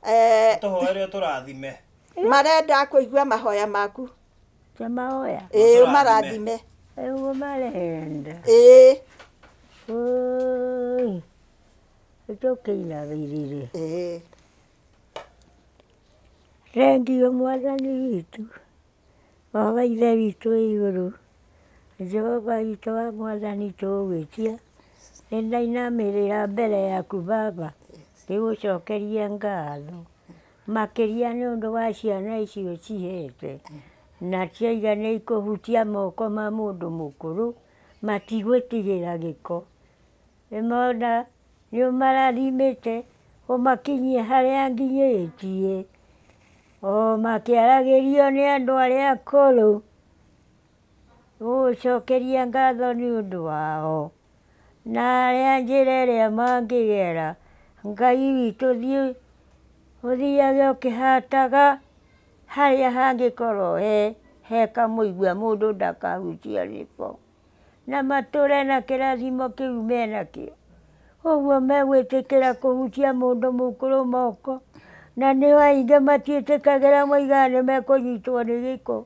Tũhoere ũtũrathime. Marenda kũigua mahoya maku. Cia mahoya? Ĩĩ, ũmarathime. Ũguo marenda? Ĩĩ. Ũũi, nĩtũkĩinamĩrĩre. Ĩĩ. Thengiũ Mwathani witũ, Baba Ithe witũ wĩ igũrũ, Jehova witũ wa Mwathani tũgũgwĩtia, nĩ ndainamĩrĩra mbere yaku Baba, ngĩgũcokeria ngatho, makĩria nĩ ũndũ wa ciana ici ũcihete, na ciaiga nĩ ikũhutia moko ma mũndũ mũkũrũ, matigwĩtigĩra gĩko. Nĩmona nĩũmarathimĩte ũmakinyie harĩa nginyĩtie, o makĩaragĩrio nĩ andũ arĩa akũrũ, ũgũcokeria ngatho nĩ ũndũ wao, na arĩa njĩra ĩrĩa mangĩgera, Ngai witũ thiĩ ũthiage ũkĩhataga harĩa hangĩkorwo he kamũigua mũndũ ndakahutie nĩko. Na matũre na kĩrathimo kĩu menakĩo. Ũguo megwĩtĩkĩra kũhutia mũndũ mũkũrũ moko, na nĩo aingĩ matiĩtĩkagĩra moigaga nĩ mekũnyitwo nĩ gĩko.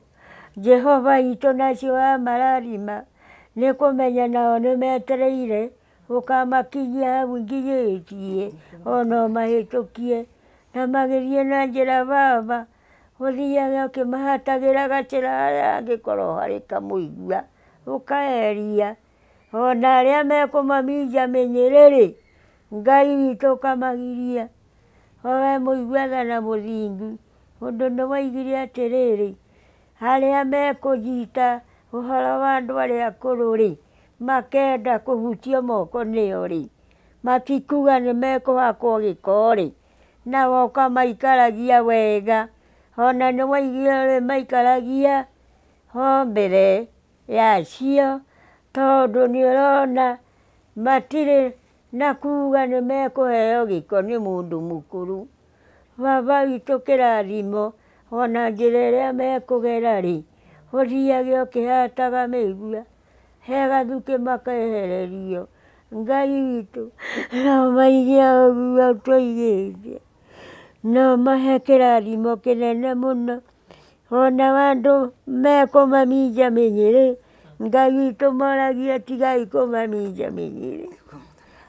Jehova witũ nacio amarathima, nĩ kũmenya nao nĩ metereire ũkamakinyia hau nginyĩtie, ona ũmahĩtũkie, na magĩthiĩ na njĩra Baba, Ũthiage ũkĩmahatagĩra gacĩra harĩa hangĩkorwo harĩ kamũigua, ũkaeheria. O na arĩa mekũmaminja mĩnyĩrĩ-rĩ, Ngai witũ ũkamagiria. O we mũigua tha na mũthingu, ũndũ nĩwoigire atĩrĩrĩ, arĩa mekũnyita ũhoro wa andũ arĩa akũrũ-rĩ, makenda kũhutio moko nĩo-rĩ, matikuga nĩmekũhakwo gĩko-rĩ, Nawe ũkamaikaragia wega, o na nĩwaiguire ũrĩmaikaragia o mbere yacio, tondũ nĩũrona matirĩ na kuga nĩmekũheo gĩko nĩ mũndũ mũkũrũ. Baba witũ kĩrathimo, ona njĩra ĩrĩa mekũgera-rĩ, ũthiage ũkĩhataga mĩigua. He gathukĩ makehererio. Ngai witũ no maige ũguo tũigĩte, no mahe kĩrathimo kĩnene mũno. Ona andũ mekũmaminja mĩnyĩrĩ, Ngai witũ moragie tigai kũmaminja mĩnyĩrĩ.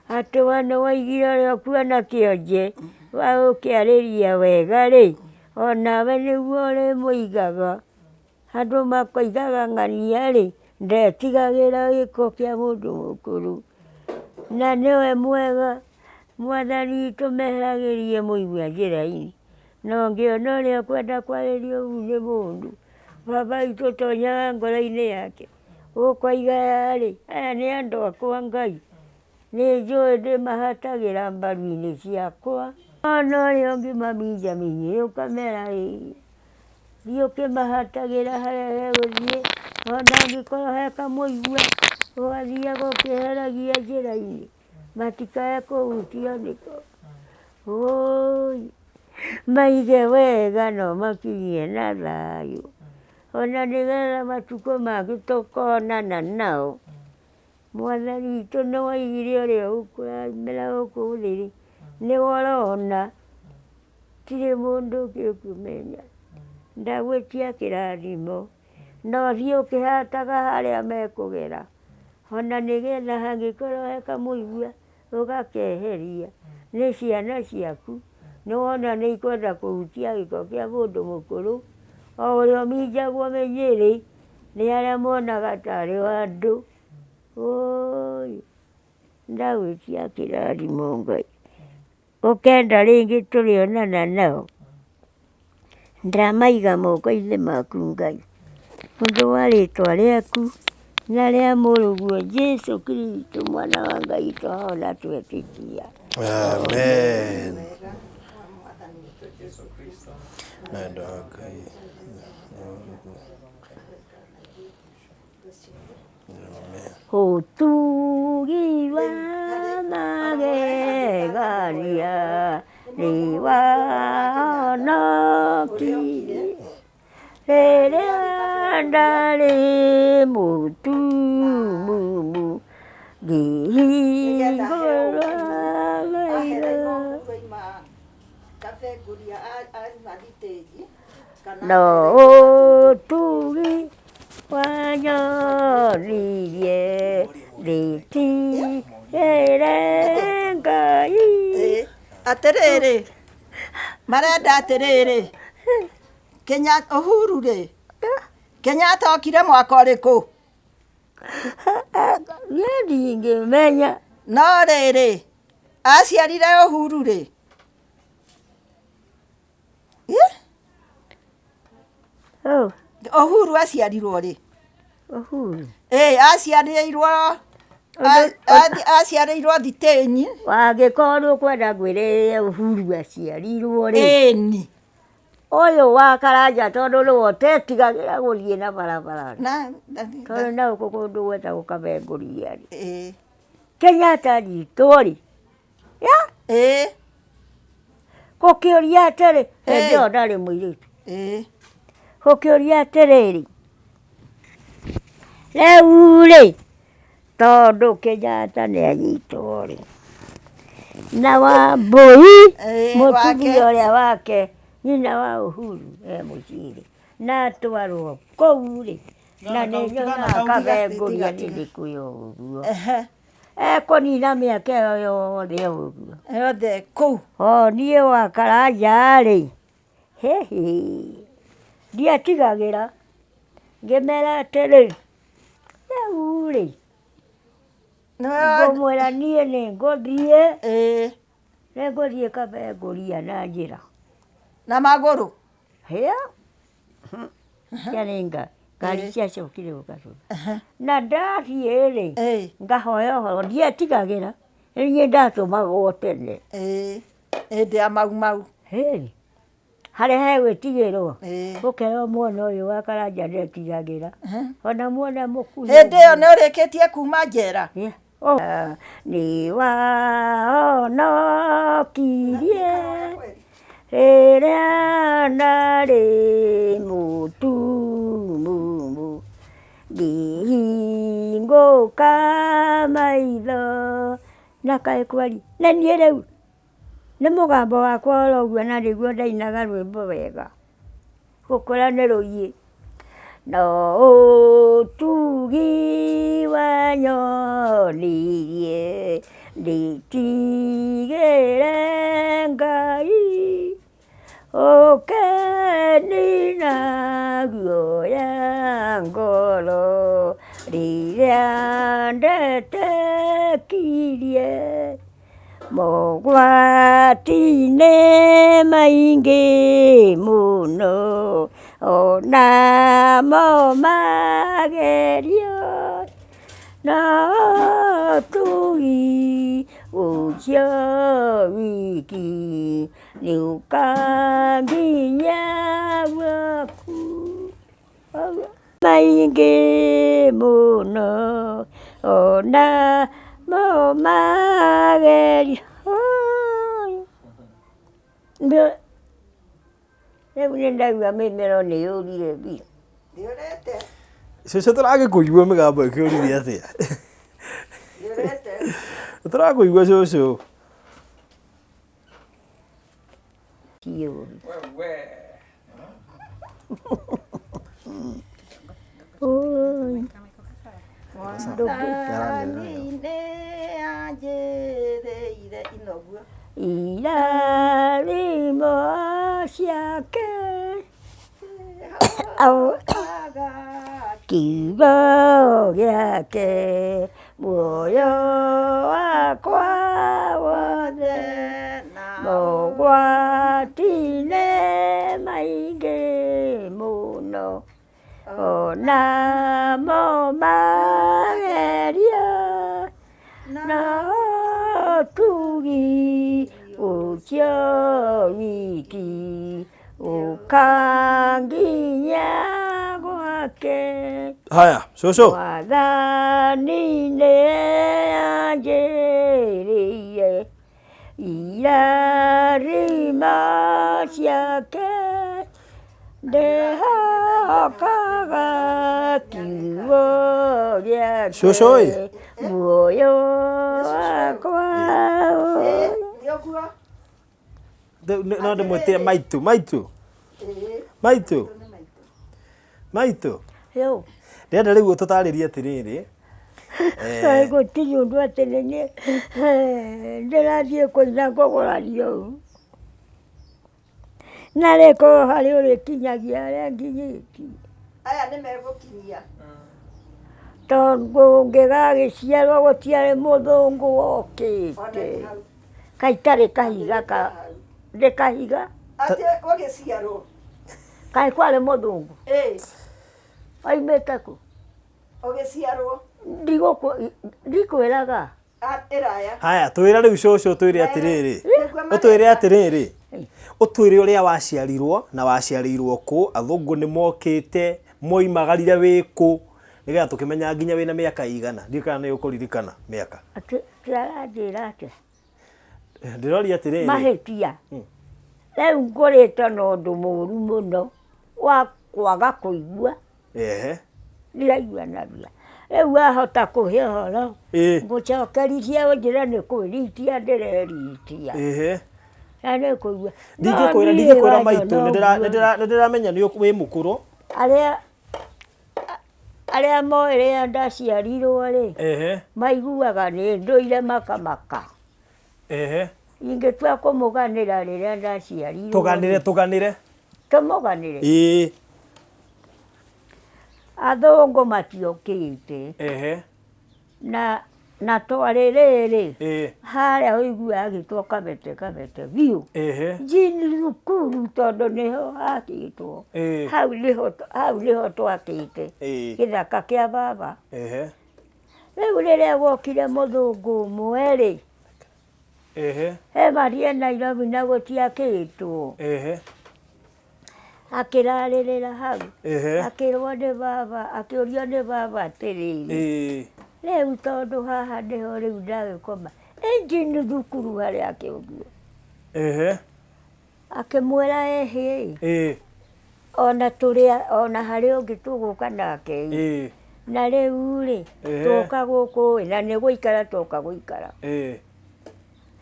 Atĩ we nĩwaiguire ũrĩa ũkuona kĩonje, wagũkĩarĩria wega-rĩ, onawe nĩguo ũrĩmũigaga. Andũ makoigaga ng'ania-rĩ, ndetigagĩra gĩko kĩa mũndũ mũkũrũ, na nĩwe mwega, Mwathani witũ meheragĩrie mũigua njĩra-inĩ, na ũngĩona ũrĩa ũkwenda kwarĩrio ũru nĩ mũndũ, baba witũ tonyaga ngoro-inĩ yake, ũkoiga aya-rĩ, aya nĩ andũ akwa Ngai, nĩ njũĩ ndĩmahatagĩra mbaru-inĩ ciakwa. Ona ũrĩa ũngĩmaminjaminjia ũkamera ĩĩ. Thiĩ ũkĩmahatagĩra harĩa hegũthiĩ, ona angĩkorwo he kamũigua, ũgathiaga ũkĩheragia njĩra-inĩ, matikae kũhutio nĩko. Ũũi, maige wega na ũmakinyie na thayũ, ona nĩgetha matukũ mangĩ tũkonana nao. Mwathani witũ nĩwaigire ũrĩa ũkũrathimĩra gũkũ thĩ-rĩ, nĩwe ũrona. Gũtirĩ mũndũ ũngĩ ũkũmenya. Ndagwĩtia kĩrathimo, na ũthiĩ ũkĩhataga harĩa mekũgera, ona nĩgetha hangĩkorwo he kamũigua, ũgakeheria. Nĩ ciana ciaku, nĩwona nĩikwenda kũhutia gĩko kĩa mũndũ mũkũrũ, o ũrĩa ũminjagwo mĩnyĩrĩ nĩ arĩa monaga tarĩ o andũ. Ũũi, ndagwĩtia kĩrathimo Ngai. Ũkenda rĩngĩ tũrĩonana nao, ndamaiga moko-inĩ maku Ngai, ũndũ wa rĩtwa rĩaku na rĩa mũrũguo Jesu Kristo mwana wa Ngai twahoya twetĩkia. Amen. Na wendo wa Ngai. Ũtugi wa magegania nĩ wahonokirie rĩrĩa ndarĩ mũtumumu ngĩhingũra maitho. No ũtugi wanyonirie ndĩtigĩre Ngai. Atĩrĩrĩ, marenda atĩrĩrĩ, Kenya Uhuru rĩ, Kenyatta okire mwaka ũrĩkũ? Niĩ ndingĩmenya. No rĩrĩ, aciarire Uhuru rĩ? Ĩ? Oh, Uhuru aciarirwo rĩ? Uhuru. Ĩ, aciarĩirwo aciarĩirwo thitĩnyi. Wangĩkorwo nĩ ũkwenda ngwĩre Uhuru aciarirwo rĩ, Ĩni. Ũyũ wa Karanja tondũ nĩwe ũtetigagĩra gũthiĩ na barabara rĩ. Na Tondũ na gũkũ kũndũ gwetagwo Kabengũria rĩ. Ĩ. Kenyatta anyitwo rĩ, ya Ĩ. Gũkĩũria atĩrĩ, hĩndĩ Ĩ. ĩyo ndarĩ mũirĩtu. Ĩ. Gũkĩũria atĩrĩrĩ, rĩu rĩ, tondũ Kenyatta nĩ anyitwo rĩ, na Wambũi Ĩ, mũtumia wake. ũrĩa wake nyina wa Uhuru e mũciĩ rĩ, na atwarwo kũu rĩ, na nĩ nyonaga Kabengũria nĩ ndĩkwĩyo ũguo. Ehe. Ekũnina mĩaka ĩyo yothe ũguo. Yothe kũu. O niĩ wa Karanja rĩ, hĩhĩ, ndiatigagĩra, ngĩmera atĩrĩ, rĩu rĩ, ngũmwĩra niĩ nĩ ngũthiĩ, Ĩ. nĩ ngũthiĩ Kabengũria na njĩra. Na magũrũ. Hĩa, ciarĩ ngari ciacokire gũka thutha. Na ndathiĩ rĩ, Ĩ. ngahoya ũhoro, ndietigagĩra, nĩ niĩ ndatũmagwo tene. Ĩ. Hĩndĩ ya Mau Mau. Hĩ, harĩa hegwĩtigĩrwo, Ĩ. ũkerwo mwana ũyũ wa Karanja ndetigagĩra, ona mwana mũkuhĩ. Hĩndĩ ĩyo nĩ ũrĩkĩtie kuma njera. Nĩ wahonokirie rĩrĩa ndarĩ mũtumumu, ngĩhingũka maitho na kaĩ kwari. Na niĩ rĩu nĩ mũgambo wakwa oro ũguo na nĩguo ndainaga rwĩmbo wega, gũkũra nĩ rũiĩ. No ũtugi wanyonirie ndĩtigĩre Ngai, ũkenina guoya ngoro rĩrĩa ndetĩkirie mogwati-inĩ maingĩ mũno, onamo magerio, no ũtugi ũcio wiki nĩ ũkanginya gwaku. Maingĩ mũno, onamo magerio. Rĩu nĩ ndaigua mĩmero nĩ yũrire biũ. Ndĩũrĩte. Cũcũ tũragĩkũigua mĩgambo ĩkĩũrire atĩa? Ndĩũrĩte. Tũrakũigua cũcũ. Ciũru. Oi. Mwathani nĩ anjĩrĩire inoguo. Irathimo ciake Hotaga kiugo gĩake muoyo wakwa wothe na mogwati-inĩ maingĩ mũno, onamo magerio, no ũtugi ũcio wiki ũkanginya gwake. Haya, cũcũ. Mwathani nĩ anjĩrĩire irathimo ciake, ndĩhokaga kiugo gĩake Cũcũ ĩ. muoyo wakwa. Ĩ, nĩ ũguo. No ndĩmwĩtire maitũ, maitũ, maitũ, maitũ. Yo. Ndĩrenda rĩu ũtũtarĩrie atĩrĩrĩ. Kaĩ gũtirĩ ũndũ atĩ nĩ niĩ ndĩrathiĩ kũina ngũgũrario ũũ. Na rĩkorwo harĩ ũrĩkinyagia harĩa nginyĩtie. Aya nĩ megũkinyia. Tondũ ngĩgagĩciarwo gũtiarĩ mũthũngũ wokĩte. Kaĩ itarĩ kahiga ka ndĩ kahiga? Atĩ ũgĩciarwo. Kaĩ kwarĩ mũthũngũ? Ĩĩ. Oimĩte kũ? Ũgĩciarwo. Ndikwĩraga. Ĩraya. Haya, twĩra rĩu cũcũ ũtwĩre atĩrĩrĩ. Ũtwĩre atĩrĩrĩ. Ũtwĩre ũrĩa waciarirwo na waciarĩirwo kũ, athũngũ nĩ mokĩte, moimagarire wĩ kũ, nĩgetha tũkĩmenya nginya wĩna mĩaka ĩigana. Ndiũĩ kana nĩ ũkũririkana mĩaka. Atĩ aranjĩra atĩa? Ndĩroria atĩrĩrĩ. Mahĩtia. Rĩu ngũrĩtwo na ũndũ mũru mũno wa kwaga kũigua. Ehe. Ndiraigua narua. Rĩu wahota kũhe ũhoro ngũcokerithie ũnjĩre nĩ kwĩritia ndĩreritia. Ehe. Na nĩ kũigua. Ndingĩkwĩra ndingĩkwĩra maitũ nĩ ndĩramenya nĩ wĩ mũkũrũ. Arĩa arĩa moĩ rĩrĩa ndaciarirwo rĩ, maiguaga nĩ ndũire makamaka. Ehe. Ingĩtua kũmũganĩra rĩrĩa ndaciarirwo. Tũganĩre tũganĩre. Tũmũganĩre? Ĩĩ. Athũngũ matiokĩte. Ehe. Na na twarĩ rĩrĩ, Ĩĩ. harĩa ũiguaga hagĩtwo kabete kabete biũ. Ehe. Njini thukuru tondũ nĩho hakĩtwo. Ĩĩ. Hau nĩho hau nĩho twakĩte. Ĩĩ. Gĩthaka kĩa baba. Ehe. Rĩu rĩrĩa gwokire mũthũngũ ũmwe rĩ, Ehe. he marie Nairobi na gũtiakĩtwo. Ehe. Akĩrarĩrĩra hau. Ehe. Akĩrwo nĩ baba, akĩũrio nĩ baba atĩrĩrĩ, Ĩĩ. rĩu tondũ haha nĩho rĩu ndagĩkoma, engine thukuru harĩa akĩũrio. Ehe. Akĩmwĩra ĩhĩ, Ĩĩ. ona tũrĩ ona harĩ ũngĩ tũgũka nake ĩ. Ĩĩ. Na rĩu rĩ, Ehe. twoka gũkũ ĩ, na nĩ gũikara twoka gũikara. Ĩĩ.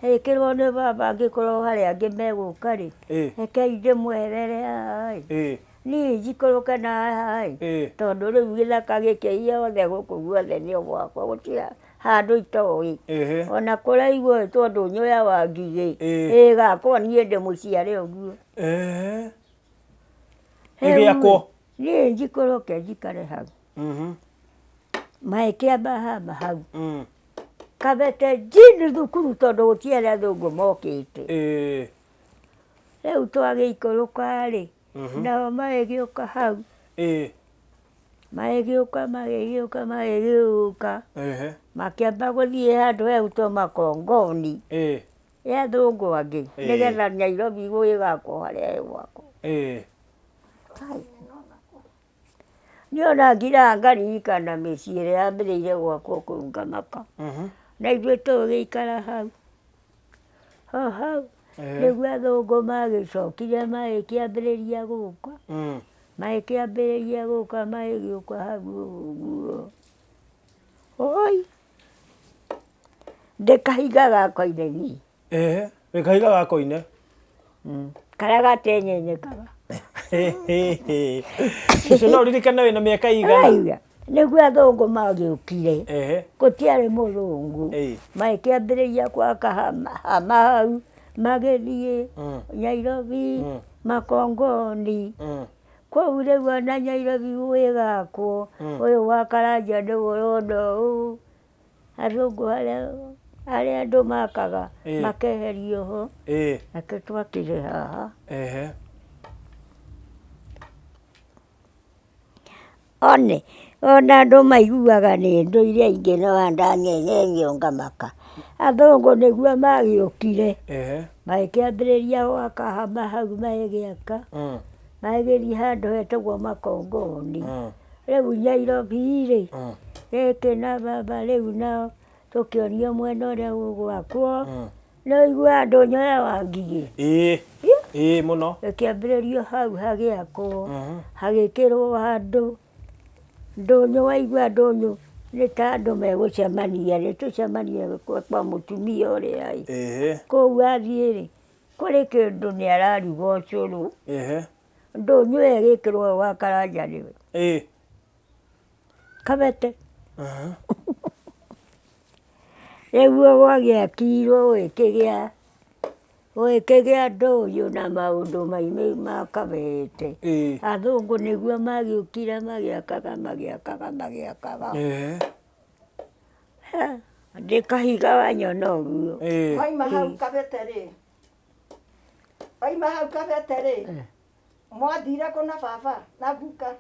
Ĩkĩrwo nĩ baba angĩkorwo harĩ angĩ megũka rĩ, Ĩĩ. rekei ndĩmweherere haha ĩ. Ĩĩ. Niĩ njikũrũke na haha ĩ, Ĩĩ. tondũ rĩu gĩthaka gĩkĩ gĩothe gũkũ guothe nĩ gwakwa gũtirĩ handũ itoĩ. Ehe. Ona kũraigwo ĩ tondũ nyoya wa ngigĩ, Ĩĩ. ĩgakwo niĩ ndĩmũciare ũguo. Ehe. Rĩu Ĩgĩakwo. Niĩ njikũrũke njikare hau. Mhm. Magĩkĩamba hama hau. Mm. Kabete njini thukuru tondũ gũtiarĩ athũngũ mokĩte. Ĩĩ. Rĩu twagĩikũrũka rĩ, nao magĩgĩũka hau. Ĩĩ. Magĩgĩũka magĩgĩũka magĩgĩũka. Ehe. Makĩamba gũthiĩ handũ hegwĩtwo Makongoni. Ĩĩ. Ya athũngũ angĩ Ĩĩ. nĩgetha Nairobi gũgĩgakwo harĩa hegwakwo. Ĩĩ. Niĩ ona ngiraga ngaririkana mĩciĩ ĩrĩa yambĩrĩirie gwakwo kũu ngamaka. Mhm. Na ithuĩ tũgĩikara hau. O hau Ehe. nĩguo athũngũ magĩcokire magĩkĩambĩrĩria gũka. Mm. Magĩkĩambĩrĩria gũka magĩgĩũka hau ũguo. Oi! Ndĩ kahiga ga koine niĩ. Ehe. Wĩ kahiga ga koine. Karĩa gatenyenyekaga. Cũcũ no ũririkane wĩna mĩaka ĩigana? Ũraigua? Nĩguo athũngũ magĩũkire. Ehe. Gũtiarĩ mũthũngũ. Ĩĩ. Magĩkĩambĩrĩria gwaka hama hama hau, magĩthiĩ Mm. Nairobi, Mm. Makongoni. Mm. Kũu rĩu ona Nairobi gũgĩgakwo, Mm. ũyũ wa Karanja nĩwe ũrona ũũ. Athũngũ arĩa arĩa andũ makaga Ĩĩ. makeherio ho, Ĩĩ. nakĩo twakire haha. Ehe. One ona andũ maiguaga nĩ ndũire ingĩ no ndanyenyenyio ngamaka. Athũngũ nĩguo magĩũkire, Ehe. magĩkĩambĩrĩria gwaka hama hau magĩgĩaka, Mm. magĩgĩthiĩ handũ hetagwo Makongoni. Mm. Rĩu Nairobi rĩ, Mm. gĩkĩ na baba rĩu nao tũkĩonio mwena ũrĩa gũgwakwo, Mm. nĩ ũiguaga ndũnyũ ya wa ngigĩ. Ĩĩ. Ĩĩ mũno. Ĩkĩambĩrĩrio hau hagĩakwo, Mhm. hagĩkĩrwo handũ, ndũnyũ waigua ndũnyũ nĩ ta andũ megũcemania, nĩ tũcemanie kwa mũtumia ũrĩa ĩ. Ehe. Kũu athiĩ rĩ, Kũrĩ kĩndũ nĩ araruga ũcũrũ. Ehe. Ndũnyũ ĩgĩkĩrwo wa Karanja nĩwe. Ĩĩ. Kabete. Aha. Nĩguo gwagĩakirwo gũgĩkĩgĩa gũgĩkĩgĩa ndũnyũ na maũndũ maingĩ ma Kabete. Ĩĩ. Athũngũ nĩguo magĩũkire magĩakaga magĩakaga magĩakaga. Ehe. Ndĩ kahiga wanyona ũguo. Ĩĩ. Waima hau Kabete rĩ, waima hau Kabete rĩ, mwathire kũ na baba na guka?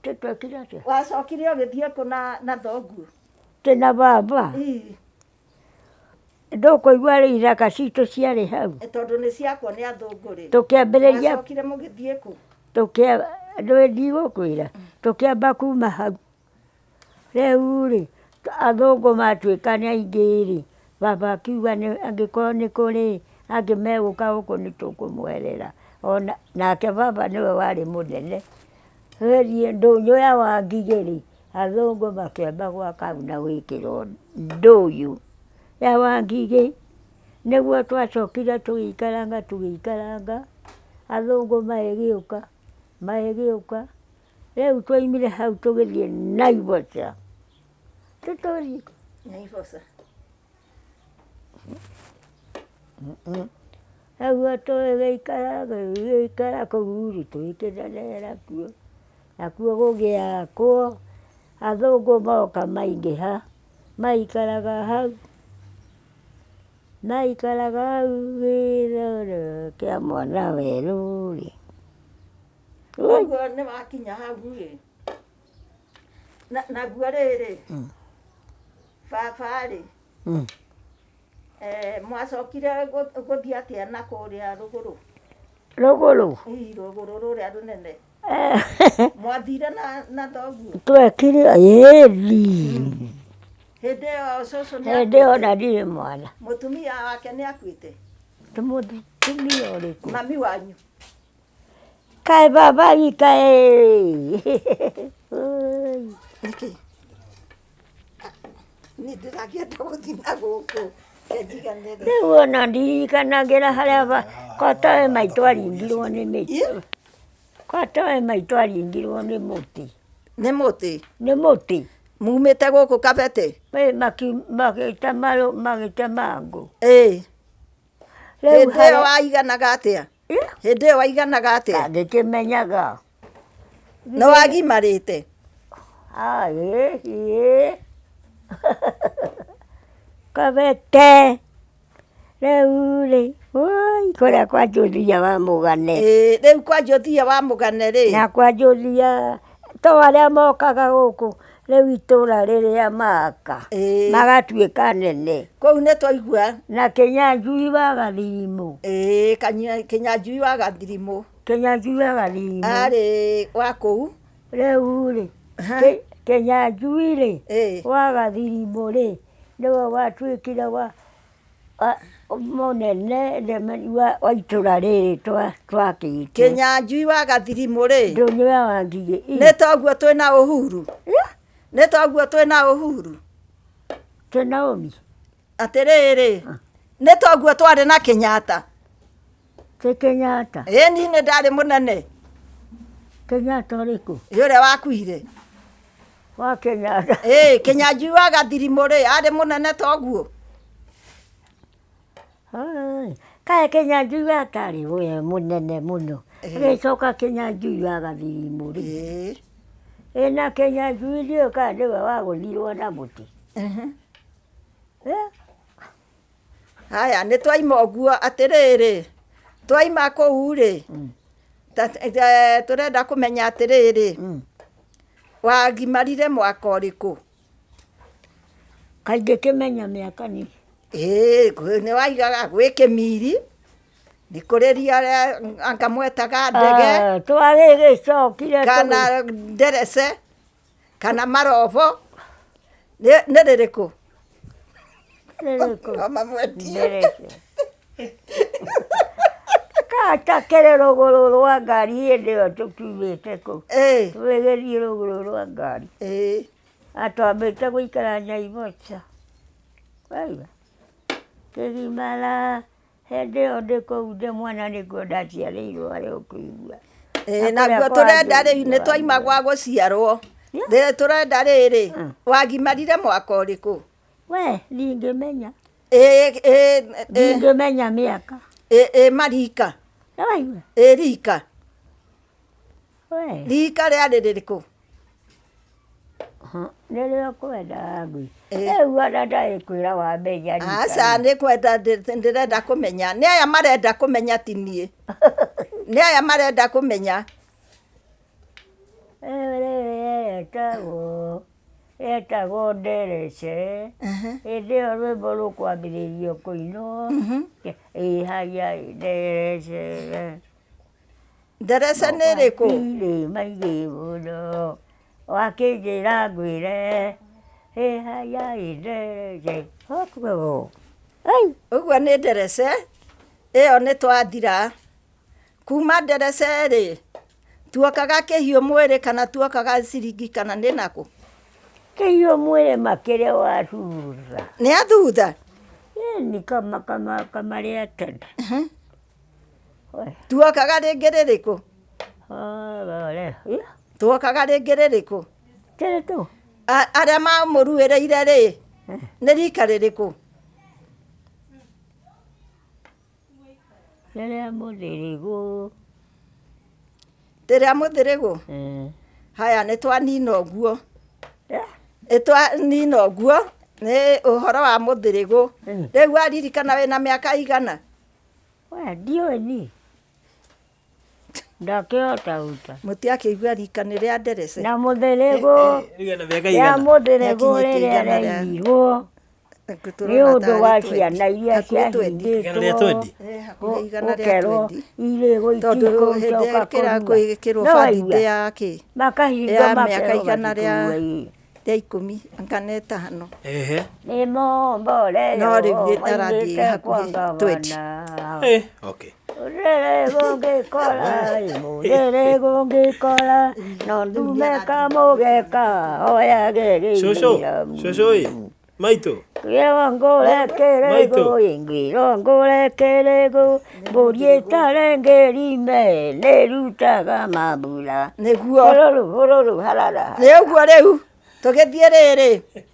Twekire atĩa? Wacokire ũgĩthiĩ kũ na na thoguo? Twĩ na baba. Ii, Ndũkũigua rĩu ithaka citũ ciarĩ hau. Tondũ nĩ ciakwo nĩ athũngũ rĩ. Tũkĩambĩrĩria Mwacokire mũgĩthiĩ kũ? tũkĩa ndũĩ ndigũkwĩra tũkĩamba kuma hau. Rĩu-rĩ, athũngũ matuĩka nĩ aingĩ-rĩ, baba akiuga angĩkorwo nĩ kũrĩ angĩ megũka gũkũ nĩ tũkũmwerera. Ona nake baba nĩwe warĩ mũnene. Tũgĩthiĩ ndũnyũ ya Wangigĩ-rĩ, athũngũ makĩamba gwaka hau na gwĩkĩrwo ndũnyũ ya Wangigĩ. Nĩguo twacokire tũgĩikaranga tũgĩikaranga, athũngũ magĩgĩũka magĩgĩũka. Rĩu twaimire hau tũgĩthiĩ Naivasha. Tũtũthiĩ Naivasha. Rĩu tũgĩgĩikara tũgĩgĩikara kũu rĩ, tũgĩkĩnenehera kuo. Nakuo gũgĩakwo, athũngũ moka maingĩha, maikaraga hau, maikaraga hau gĩthoro kĩa mwana werũ rĩ. Koguo nĩ wakinya hau rĩ, naguo rĩrĩ, baba rĩ, mwacokire gũthiĩ atĩa na kũrĩa rũgũrũ? Rũgũrũ? Ii, rũgũrũ rũrĩa rũnene. Mwathire na thoguo? Twekire ĩni. Hĩndĩ ĩyo cũcũ nĩ Hĩndĩ ĩyo ona ndirĩ mwana. Mũtumia wake nĩ akuĩte? Mũtumia ũrĩkũ? Mami wanyu. Kaĩ baba wika ĩ. Nĩkĩ? Niĩ ndĩrakĩenda gũthiĩ na gũkũ. Reke njiganĩre. Rĩu ona ndirikanagĩra harĩa kotoe maitũ aringirwo nĩ mĩtĩ. Kotoe maitũ aringirwo nĩ mũtĩ. Nĩ mũtĩ? Nĩ mũtĩ. Mumĩte gũkũ Kabete? Ĩ, magĩtema magĩtema ngũ. Ĩ. Rĩu Hĩndĩ ĩyo harĩa waiganaga atĩa? Hĩndĩ ĩyo waiganaga atĩa? Ngĩkĩmenyaga. Nĩ wagimarĩte? Ah, ĩ, ĩ. Kabete. Rĩu rĩ, woi, kũrĩa kwa Jothia wa Mũgane. Ĩ, rĩu kwa Jothia wa Mũgane rĩ. Na kwa Jothia, to arĩa mokaga gũkũ rĩu itũra rĩrĩa maka, Ĩ. magatuĩka nene. Kũu nĩ twaigua. Na Kĩnyanjui wa Gathirimũ. Ĩ, Kĩnyanjui wa Gathirimũ. Kĩnyanjui wa Gathirimũ. Arĩ wa kũu. Rĩu rĩ, Kĩnyanjui rĩ, wa Gathirimũ rĩ, nĩwe watuĩkire wa mũnene wa itũra rĩrĩ twakĩte. Kĩnyanjui wa Gathirimũ rĩ. Ndũnyũ ya Wangigĩ. Nĩ toguo twĩna Uhuru? Nĩ toguo twĩna Uhuru? Twĩna ũmi? Atĩrĩrĩ, nĩ toguo twarĩ na Kenyatta? Ti Kenyatta. Ĩĩ niĩ nĩ ndarĩ mũnene. Kenyatta ũrĩkũ? Ĩ ũrĩa wakuire. Wa Kenyatta. Ĩĩ Kĩnyanjui wa Gathirimũ rĩ, arĩ mũnene toguo? Kaĩ Kĩnyanjui atarĩ we mũnene mũno. Agĩcoka Kĩnyanjui wa Gathirimũ rĩ. Ĩ na Kĩnyanjui ndiũĩ kana nĩwe wagũthirwo na mũtĩ. Haya nĩ twaima ũguo atĩrĩrĩ, twaima kũu rĩ, tũrenda kũmenya atĩrĩrĩ, wagimarire mwaka ũrĩkũ? Kaĩ ingĩkĩmenya mĩaka niĩ? Ĩĩ nĩ waigaga gwĩ kĩmiri, nĩ kũrĩ ria anga mwetaga ndege. Twagĩgĩcokire. Kana nderece. Kana marobo nĩ nĩ rĩrĩkũ? Rĩrĩkũ? Mama mwendia. Nderece. Kata kĩrĩ rũgũrũ rwa ngari hĩndĩ ĩyo tũkiumĩte kũu. Ĩĩ. Tũgĩgĩthiĩ rũgũrũ rwa ngari. Ĩĩ. Na twambĩte gũikara Naivasha. Waigua? Kĩgimara. Hĩndĩ ĩyo ndĩ kũu ndĩ mwana nĩkuo ndaciarĩirwo harĩa ũkũigua. Ĩĩ, Na kũrĩa naguo tũrenda rĩu nĩ kwanjĩrĩirio twaima wambura. gwa gũciarwo. Rĩ tũrenda rĩrĩ, wagimarire mwaka ũrĩkũ? We ndingĩmenya. Ĩ ĩ ĩ Ndingĩmenya mĩaka. ĩ ĩ marika. Nĩwaigua? Ĩ rika. We. Rika rĩarĩ rĩrĩkũ? Nĩrĩo kwenda ngui. Ĩ. Rĩu ona ndagĩkwĩra wamenya rika. Aca nĩ kwenda ndĩrenda kũmenya. Nĩ aya marenda kũmenya ti niĩ. Nĩ aya marenda kũmenya. Ĩtagwo ĩtagwo nderece. Hĩndĩ ĩyo rwĩmbo rũkwambĩrĩrio kũinwo. Ĩ haya nderece. Nderece nĩ ĩrĩkũ? Irĩ maingĩ mũno. Wakĩnjĩra ngwĩre. Ĩ haya ĩ nderece. Ũguo. Ũguo nĩ nderece. Ĩyo nĩ twathira. Kuma nderece rĩ, tuokaga kĩhiũ mwĩrĩ kana tuokaga ciringi kana nĩ nakũ? Kĩhiũ mwĩrĩ makĩrĩ wa thutha. Nĩ a thutha? Ĩni kama kama kamarĩa tene. We. Tuokaga rĩngĩ rĩrĩkũ? Ore. Tuokaga rĩngĩ rĩrĩkũ? Kĩrĩ tu. Arĩa mamũruĩrĩire rĩ, nĩ rika rĩrĩkũ? Rĩrĩa mũthĩrĩgũ. Rĩrĩa mũthĩrĩgũ? Haya nĩ twanina ũguo. Nĩ twanina ũguo nĩ ũhoro wa mũthĩrĩgũ. Rĩu waririkana wĩna mĩaka igana? We ndiũĩ niĩ. Ndakĩhota gũta. Mũtiakĩigua rika nĩ rĩa nderece. Na mũthĩrĩgũ. Rĩu ena mĩaka Rĩa igana? mũthĩrĩgũ Nĩakinyĩtie rĩrĩa igana rĩa rĩainirwo nĩ ũndũ wa ciana iria Hakuhĩ twendi. Igana rĩa ciahingĩtwo twendi? Hakuhĩ igana rĩa gũkerwo twendi. irĩgũ Tondũ hĩndĩ itigũcoka ĩrĩa kĩra kũrua. gwĩkĩrwo No birthday waigua? ya kĩ? Makahinga Ya mĩaka makerwo igana rĩa matikũrua ĩ. rĩa ikũmi anga na ĩtano. Ehe. Nĩ momborero No rĩu nĩ arathiĩ moimĩte kwa hakuhĩ twendi. ngavana. Eh, okay. Mũrĩrĩgũ ngĩkora, mũrĩrĩgũ ngĩkora, no ndume kamũgeka hoyage Cũcũ, gĩithĩramu. cũcũ ĩ, maitũ. Ngwĩrwo ngũre kĩrĩgũ, Maitũ. ngwĩrwo ngũre kĩrĩgũ, mbũri ĩtarĩ ngĩrime nĩrutaga mambura. Nĩguo. Hũrũrũ hũrũrũ harara. Nĩ ũguo rĩu tũgĩthiĩ rĩrĩ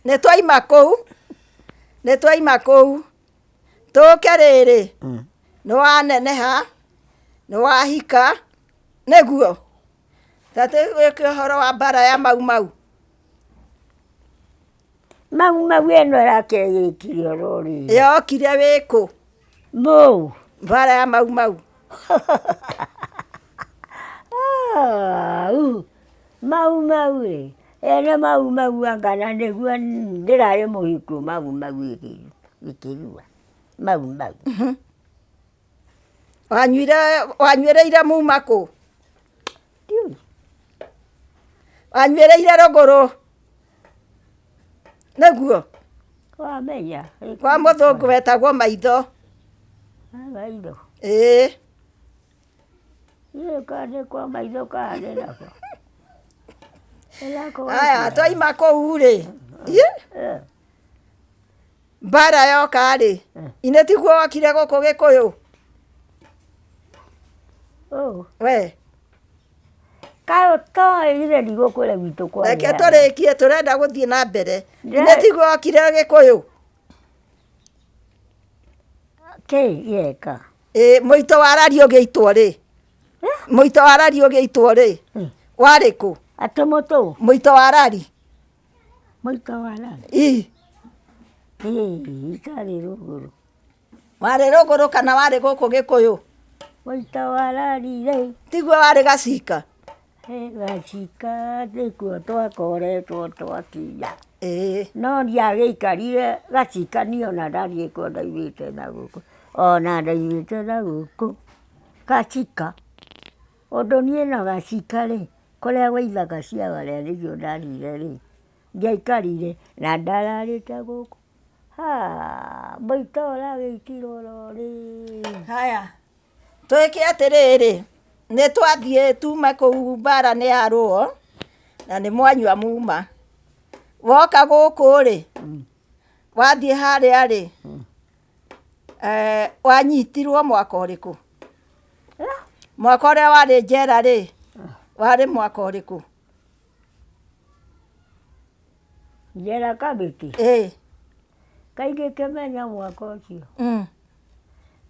nĩ twaima kũu nĩ twaima kũu tũke rĩrĩ nĩ waneneha nĩ wahika nĩguo ta tũgĩke ũhoro wa mbara ya mau mau. Mau mau ĩno ĩrakĩgĩkire oro rĩrĩ. Yokire wĩkũ? Mũũ. Mbara ya mau mau. Au, mau mau rĩ, ene mau mau anga na nĩguo ndĩrarĩ mũhiku mau mau ĩkĩrua mau mau. Wanyuire wanyuĩrĩire muma kũ? Ndiũĩ. Wanyuĩrĩire rũgũrũ? Nĩguo? Wamenya. Kwa mũthũngũ wetagwo maitho. Maitho. Ĩĩ. Ĩ kana nĩ kwa maitho kana nĩ nako. Aya twaima kũu rĩ. Ĩ. Mbara yoka rĩ, inĩ tiguo wokire gũkũ Gĩkũyũ? Ũũ. We. Kaĩ ũtoĩ ithe ndigũkwĩra gwitũ kwarĩ Reke hana. tũrĩkie tũrenda gũthiĩ na mbere. Inĩ tiguo wokire Gĩkũyũ? Kĩ ireka? Ĩ mũito wa rari ũgĩitwo rĩ? Mũito wa rari ũgĩitwo rĩ? Warĩ kũ? Atĩ mũtũ? Mũito wa rari. Mũito wa rari? Ĩ. Ĩ itarĩ rũgũrũ. Warĩ rũgũrũ kana warĩ gũkũ Gĩkũyũ? Mũito wa rari rĩ. Tiguo warĩ gacika? Gacika nĩkuo twakoretwo twakinya. Ĩĩ. No ndiagĩikarire gacika niĩ ona ndathiĩ kuo ndaumĩte na gũkũ. Ona ndaumĩte na gũkũ. Gacika. Ũndũ niĩ na gacika rĩ, kũrĩa gwa ithaka cia arĩa nĩguo ndathire rĩ, ndiaikarire na ndararĩte gũkũ. Mũito ũragĩitirwo oro rĩu. Haya, twĩke atĩrĩrĩ, nĩ twathiĩ tuma kũu mbara nĩ yarũo na nĩ mwanyua muma. Woka gũkũ rĩ, wathiĩ harĩa rĩ, Eh, wanyitirwo mwaka ũrĩkũ? Mwaka ũrĩa warĩ njera rĩ, warĩ mwaka ũrĩkũ? Njera Kamiti? Ĩĩ. Kaĩ ingĩkĩmenya mwaka ũcio?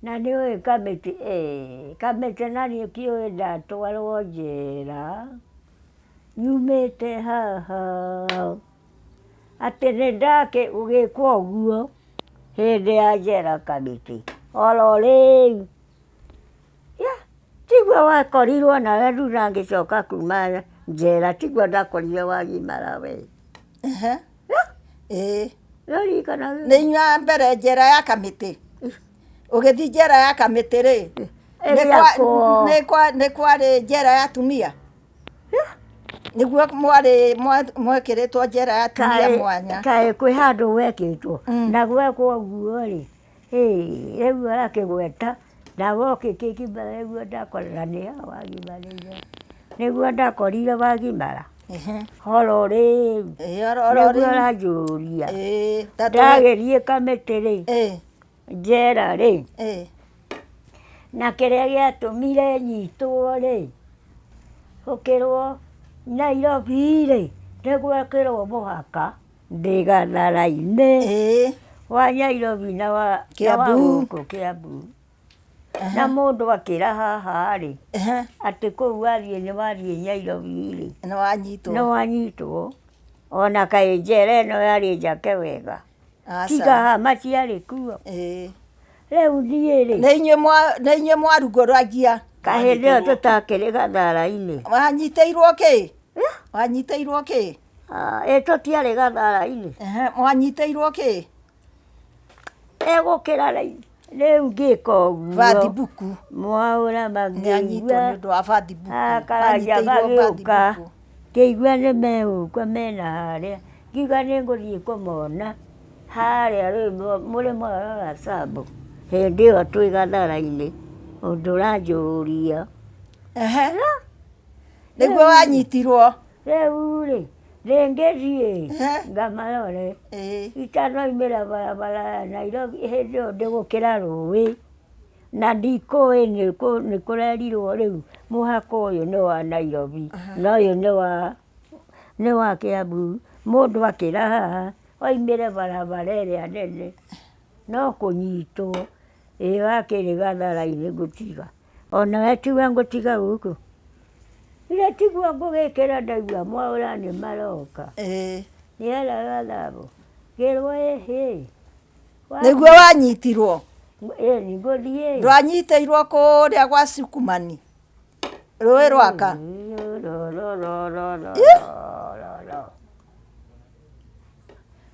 Na nĩ ũĩ Kamiti, ĩĩ, Kamiti na niĩ kĩũĩ ndatwarwo njera, nyumĩte haha, atĩ nĩ ndakĩgĩkwo ũguo hĩndĩ ya njera Kamiti, oro rĩu. Tiguo wakorirwo nawe thutha ngĩcoka kuma njera, tiguo ndakorire wagimara we. Ehe. Ĩĩ. Nĩũririkanaga? Nĩ inyuĩ a mbere njera ya Kamĩtĩ. Ũgĩthiĩ njera ya Kamĩtĩ rĩ, nĩ kwa- Ĩgĩakwo. nĩ kwa- nĩ kwarĩ njera ya atumia? Nĩguo mwarĩ mwekĩrĩtwo njera ya atumia mwanya. Kaĩ kwĩ handũ gwekĩtwo na gwekwo ũguo rĩ, Ĩĩ, rĩu arakĩgweta nawe ũkĩkĩgimara nĩguo ndakorire nĩ ha wagimarĩire, nĩguo ndakorire wagimara, oro rĩu nĩguo ũranjũria, ndagĩthiĩ kamĩtĩ rĩ, njera rĩ, na kĩrĩa gĩatũmire nyitwo rĩ, gũkĩrwo Nairobi rĩ, nĩ gwekĩrwo mũhaka. Ndĩ gathara-inĩ Ĩĩ. wa Nyairobi na wa na wa Kiambu. gũkũ Kiambu. Na mũndũ akĩra haha rĩ, atĩ kũu wathiĩ nĩ wathiĩ Nyairobi rĩ, Nĩ wanyitwo. nĩ wanyitwo. Ona kaĩ njera ĩno yarĩ njake wega. Aca. Tiga hama ciarĩ kuo. Ĩĩ. Rĩu niĩ rĩ, Nĩ inyuĩ mwa nĩ inyuĩ mwarugũragia. kahĩndĩ ĩyo tũtakĩrĩ gathara-inĩ. Wanyitĩirwo kĩ? Wanyitĩirwo kĩ? Ah, ĩ tũtiarĩ gathara-inĩ. Ehe, mwanyitĩirwo kĩ? Egũkĩra rĩu ngĩka ũguo. Bathi mbuku. Mwaũra Nĩ anyitwo mangĩigua nĩ ũndũ wa bathi mbuku. karanja Anyitĩirwo magĩũka bathi mbuku. ngĩigua nĩ megũka mena harĩa ngiuga nĩ ngũthiĩ kũmona harĩa rĩu mũrĩmo ũrĩa wa Tsavo hĩndĩ ĩyo twĩ gathara-inĩ ũndũ ũranjũria. Ehe. Nĩguo wanyitirwo. Rĩu-rĩ, rĩngĩ thiĩ Ehe. ngamarore Ĩĩ. itanoimĩra barabara ya Nairobi hĩndĩ ĩyo ndĩgũkĩra rũĩ na ndikũĩ nĩ kũrerirwo rĩu mũhaka ũyũ nĩ wa Nairobi na ũyũ nĩ wa nĩ wa Kiambu. Mũndũ akĩra haha oimĩre barabara ĩrĩa nene no kũnyitwo ĩ wakĩrĩ gathara-inĩ ngũtiga. Onawe tiwe ngũtiga gũkũ? Githĩ tiguo ngũgĩkĩra ndaigua mwaũra nĩ maroka. Ĩĩ. Rĩera gathabo. Ngĩrwo ĩhĩ. Nĩguo wanyitirwo? Ĩni ngũthiĩ. Ndwanyitĩirwo kũrĩa gwa Sukumani? Rũĩ rwaka?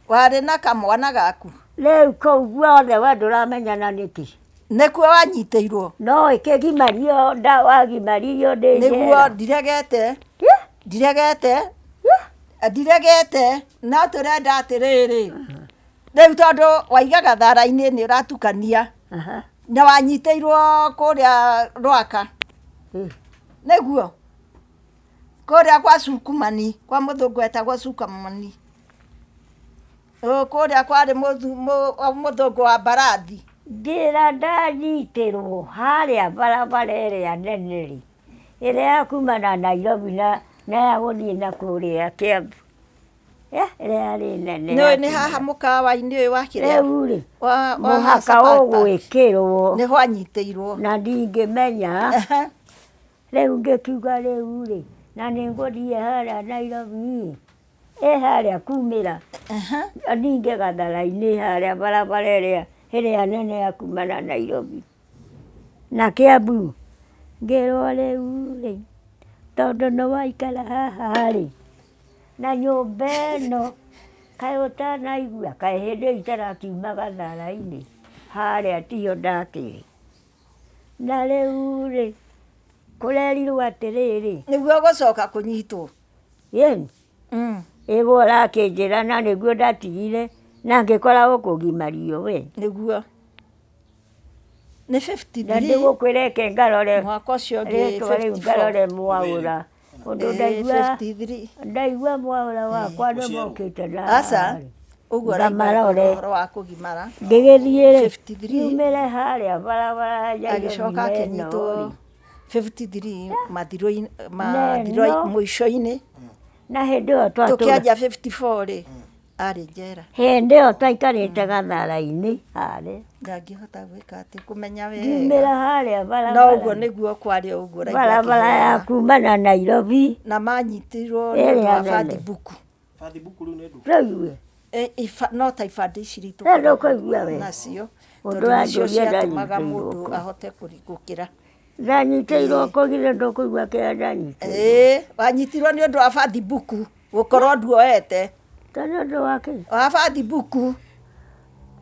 Warĩ na kamwana gaku? Rĩu kũu guothe we ndũramenyana nĩkĩ? Nĩkuo wanyitĩirwo? No ĩkĩgimario nda wagimaririo ndĩ Nĩguo njera. ndiregete ndiregete ndiregete no tũrenda atĩrĩrĩ rĩu tondũ waigaga thara-inĩ nĩ ũratukania Aha. na wanyitĩirwo kũrĩa Rwaka nĩguo kũrĩa kwa Sukumani kwa mũthũngũ etagwo Sukumani Kũrĩa kwarĩ mũthũngũ wa mbarathi. Ngĩra ndanyitĩrwo harĩa barabara ĩrĩa nene rĩ, ĩrĩa ya kuma na Nairobi na na ya gũthiĩ na kũrĩa Kiambu, ĩrĩa yarĩ nene. Nĩũĩ nĩ haha mũkawa-inĩ ũyũ wa kĩrĩa? Rĩu rĩ, Wa mũhaka ũgwĩkĩrwo. Nĩho anyitĩirwo. Na ndingĩmenya. Rĩu ngĩkiuga rĩu rĩ, na nĩngũthiĩ harĩa Nairobi Ĩ harĩa kumĩra ningĩ gathara-inĩ harĩa barabara ĩrĩa ĩrĩa nene ya kuma na Nairobi na Kiambu. Ngĩrwo rĩu rĩ, tondũ nĩ waikara haha rĩ, na nyũmba ĩno kaĩ ũtanaigua, kaĩ hĩndĩ ĩyo itarakiuma gathara-inĩ, harĩa tiho ndakĩrĩ. Na rĩu rĩ, kũrerirwo atĩrĩrĩ. Nĩguo ũgũcoka kũnyitwo. Ĩni, ĩguo ũrakĩnjĩra na nĩguo ndatigire na ngĩkora ũkũgimario we. Nĩguo. Nĩ 53. Na ndĩgũkwĩra ĩke ngarore Mwaka ũcio ũngĩ rĩtwa rĩu 54. ngarore mwaũra ũndũ Ĩĩ, ndaigua 53. ndaigua mwaũra wakwa nĩ mokĩte na Aca. Ũguo araigua Ngamarore. ũhoro wa kũgimara. Ngĩgĩthiĩ rĩ, 53. nyumĩre harĩa barabara ya Nairobi Agĩcoka neno akĩnyitwo rĩ. 53 mathiro-inĩ Neno. mũico-inĩ. Na hĩndĩ ĩyo twatũra Tũkĩanjia 54 rĩ, arĩ njera. Hĩndĩ ĩyo twaikarĩte gathara-inĩ harĩa. Ndangĩhota gwĩka atĩ kũmenya wega. Ngiumĩra harĩa No barabara. ũguo nĩguo kwarĩ ũguo ũraigua Barabara ya akĩheana. kuma na Nairobi. Na manyitirwo nĩ ũndũ Ĩrĩa wa nene. bathi mbuku. Bathi buku rĩu nĩ ndũ. Rĩu we. No ta ibandĩ ici rĩu Rĩu ndũkũigua we. nacio Ũndũ tondũ nĩcio wanjũria ciatũmaga ndanyitĩirwo mũndũ kũ. ahote gũkĩra. Ndanyitĩirwo kũ githĩ ndũkũigua kĩrĩa ndanyitĩirwo. Ĩĩ, wanyitirwo nĩ ũndũ wa bathi mbuku gũkorwo nduoete. Ta nĩ ũndũ wa kĩ? Wa bathi mbuku.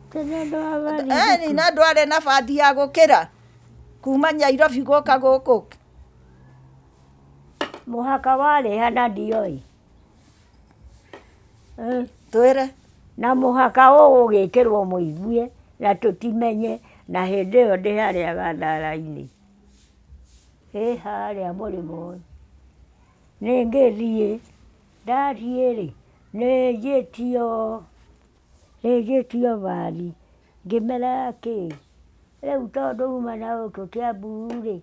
Ta nĩ ũndũ wa bathi Ĩni mbuku. na ndwarĩ na bathi ya gũkĩra kuma Nyairobi gũka gũkũ. Mũhaka warĩ ha na ndioĩ. Twĩre. Na mũhaka ũgũgĩkĩrwo mũigue na tũtimenye na hĩndĩ ĩyo ndĩ harĩa gathara-inĩ. Ĩ harĩa mũrĩmo ũyũ. Nĩ ngĩthiĩ, ndathiĩ rĩ, nĩ njĩtio, nĩ njĩtio bathi, ngĩmera kĩ, rĩu tondũ uma na gũkũ Kĩambu rĩ,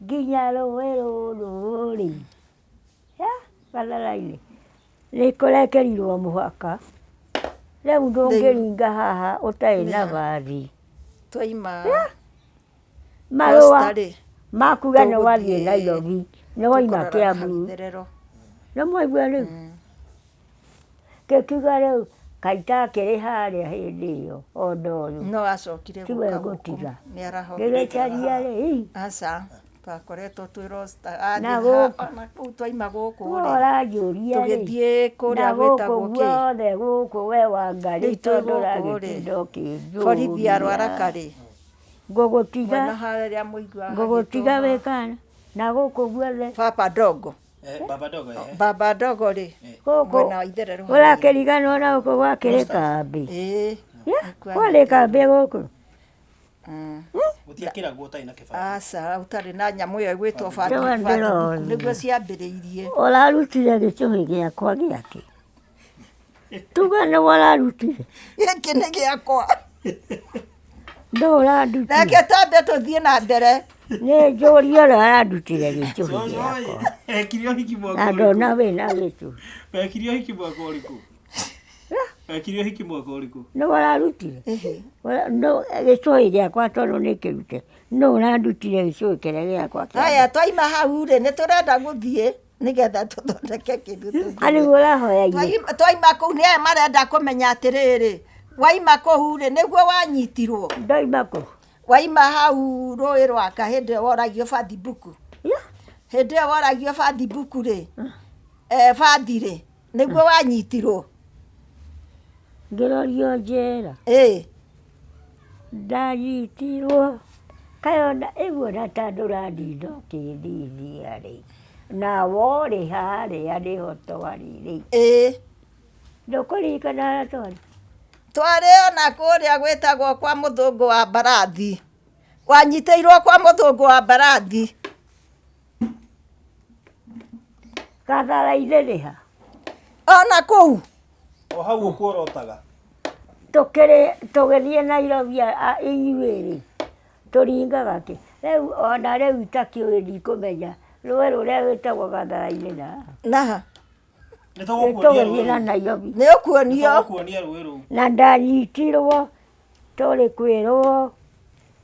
nginya rũĩ rũrũ rĩ, gathara-inĩ, nĩ kũrekĩrirwo mũhaka. Rĩu ndũngĩringa haha ũtarĩ na bathi. Twaima Marũa Costa rĩ, makuga nĩ wathiĩ tũgũthiĩ Nairobi, nĩ waima tũkũrora Kĩambu. hau itherero. Nĩ mwaigua rĩu? Ngĩkiuga rĩu kaĩ itakĩrĩ harĩa hĩndĩ ĩyo ona ũyũ. No acokire Tiwe gũka gũkũ ngũtiga. mĩaraho. Ngĩgĩcaria rĩ, ii, Aca, twakoretwo twĩ rosta. Na Athiĩ gũkũ. ona kũu twaima gũkũ we rĩ, ũranjũria rĩ, tũgĩthiĩ na kũrĩa gũkũ gwĩtagwo kĩ? guothe gũkũ we Wangarĩ Rĩu twĩ tondũ gũkũ rĩ, ũragĩtinda borithi ya ũkĩnjũria. Rwaraka rĩ, Ngũgũtiga, mwena harĩa mũigua ngũgũtiga hagĩtwo wĩ kana na gũkũ guothe Baba Ndogo. Baba dogo eh. Baba Ndogo rĩ, gũkũ mwena wa itherero hanini. ũrakĩriganwo na gũkũ gwakĩrĩ kambĩ. Ĩĩ. Ya, nĩkuo kwarĩ kambĩ gũkũ. Gũtiakĩragwo ũtarĩ na kĩbandĩ. Aca, ũtarĩ na nyamũ ĩyo ĩgwĩtwo bathi Nĩwe bathi mbuku ndĩronire. nĩguo ciambĩrĩirie. Ũrarutire gĩcũhĩ gĩakwa gĩake. Tuga nĩwe ũrarutire. Gĩkĩ nĩ gĩakwa. Ndũ ũrandutire. Reke twambe tũthiĩ na mbere. Nĩ njũrie ũrĩa ũrandutire gĩcũhĩ gĩakwa. Wekire ũhiki mwaka Na ũrĩkũ? ndona wĩna gĩcũhĩ. Wekire ũhiki mwaka ũrĩkũ? Wekire ũhiki mwaka ũrĩkũ? Nĩwe ũrarutire. Gĩcũhĩ gĩakwa tondũ nĩ kĩrute. Nũ ũrandutire gĩcũhĩ kĩrĩa gĩakwa kĩa Haya, twaima hau rĩ, nĩ tũrenda gũthiĩ nĩgetha tũthondeke kĩndũ tũthiĩ. Arĩ ũrahoya irio. Twaima kũu nĩ aya marenda kũmenya atĩrĩrĩ, waima kũu rĩ, nĩguo wanyitirwo. Ndoima kũ? Waima hau rũĩ rwaka hĩndĩ ĩyo woragio bathi mbuku. Ya. Hĩndĩ ĩyo woragio bathi mbuku rĩ, bathi rĩ, nĩguo wanyitirwo. Ngĩrorio njera. Ĩĩ. Ndanyitirwo kaĩ ona ĩguo na ta ndũrandinda ũkĩndithia rĩ, na worĩ harĩa nĩho twarĩ rĩ. Ĩĩ. Ndũkũririkana harĩa twarĩ? Twarĩ ona kũrĩa gwĩtagwo kwa mũthũngũ wa mbarathi. Wanyitĩirwo kwa mũthũngũ wa mbarathi. Gathara-inĩ nĩ ha? Ona kũu. O hau ũkuorotaga. Tũkĩrĩ tũgĩthiĩ Nairobi inyuĩ rĩ, tũringaga kĩ? Rĩu ona rĩu itakĩũĩ ndikũmenya rũĩ rũrĩa rwĩtagwo gathara-inĩ na ha. Naha. Nĩ tũgũkuonia rũĩ Tũgĩthiĩ na rũu. Nairobi. Nĩ ũkuonio. Nĩ tũgũkuonia rũĩ rũu. Na ndanyitirwo tũrĩ kwĩrwo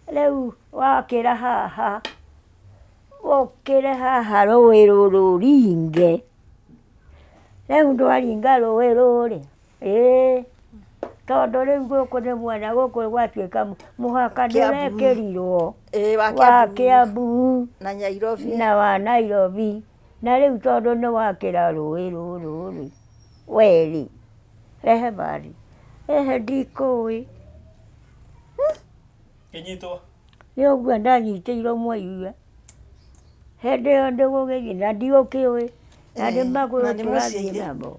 rĩu wakĩra haha ũkĩre haha rũĩ rũrũ ũringe. Rĩu ndwaringa rũĩ rũrĩ, ĩĩ tondũ rĩu gũkũ nĩ mwena gũkũ gwatuĩka mũhaka Kĩambu. nĩũrekĩrirwo Ĩĩ wa wa Kĩambu Kĩambu na Nyairobi. na wa Nairobi. Na rĩu tondũ nĩ wakĩra rũĩ rũrũ rĩ, we rĩ, rehe bathi. Ehe ndikũĩ. Kĩnyitwo. Nĩ ũguo ndanyitĩirwo mwaigua. Hĩndĩ ĩyo ndĩgũgĩthiĩ na ndigũkĩũĩ. Na nĩ magũrũ na nĩ tũrathiĩ mũciĩ. namo.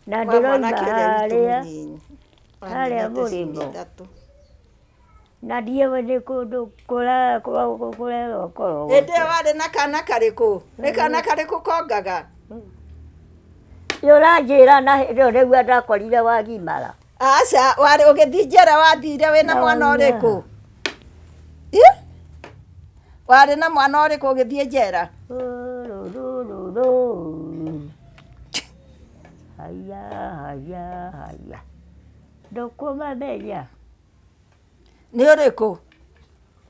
Na Wa ndĩroima mwanake ũrĩa witũ harĩa mũnini. harĩa Wamenyete ciumia mũrĩmo. ithatũ. Na ndiũĩ nĩ kũndũ kũrerwo korwo. Hĩndĩ ĩyo warĩ na kana karĩkũ? Nĩ kana karĩkũ kongaga? Nĩ ũranjĩra na hĩndĩ ĩyo nĩguo ndakorire wagimara. Aca, warĩ ũgĩthiĩ njera wathire wĩna mwana ũrĩkũ? Ĩ? Warĩ na mwana ũrĩkũ ũgĩthiĩ njera? Rũrũrũrũ. Haya, haya, haya. Ndũkũmamenya. Nĩ ũrĩkũ?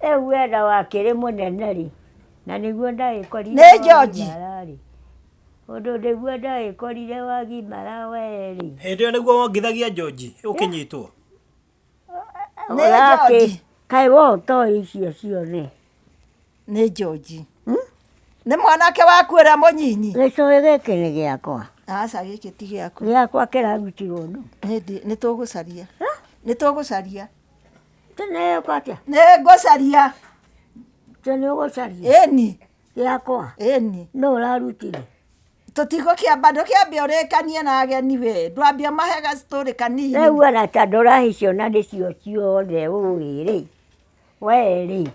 Rĩu wena wakĩrĩ mũnene rĩ, na nĩguo ndagĩkorire Nĩ George. wagimara-rĩ, ũndũ nĩguo ndagĩkorire wagimara we-rĩ. Hĩndĩ ĩyo nĩguo wongithagia George ũkĩnyitwo? Nĩ Ũrakĩ- George. Kaĩ we ũtoĩ icio ciothe? Nĩ George. Nĩ mwanake waku ũrĩa mũnyinyi? Gĩcũĩ gĩkĩ nĩ gĩakwa. Aca gĩkĩ ti gĩaku. Gĩakwa kĩrarutirwo nũ? Nĩ tũgũcaria. Nĩ tũgũcaria. Tũnĩĩka atĩa? Nĩ ngũcaria. Nĩ ũgũcaria? Ĩni. Gĩakwa? Ĩni. Nũ ũrarutire? Tũtigũkĩamba ndũkĩambe ũrĩkanie na ageni we. Ndwambia mahe gacitũrĩ kanini. Rĩu ona ta ndũrahe ciana nĩcio ciothe ũĩ rĩ, we rĩ,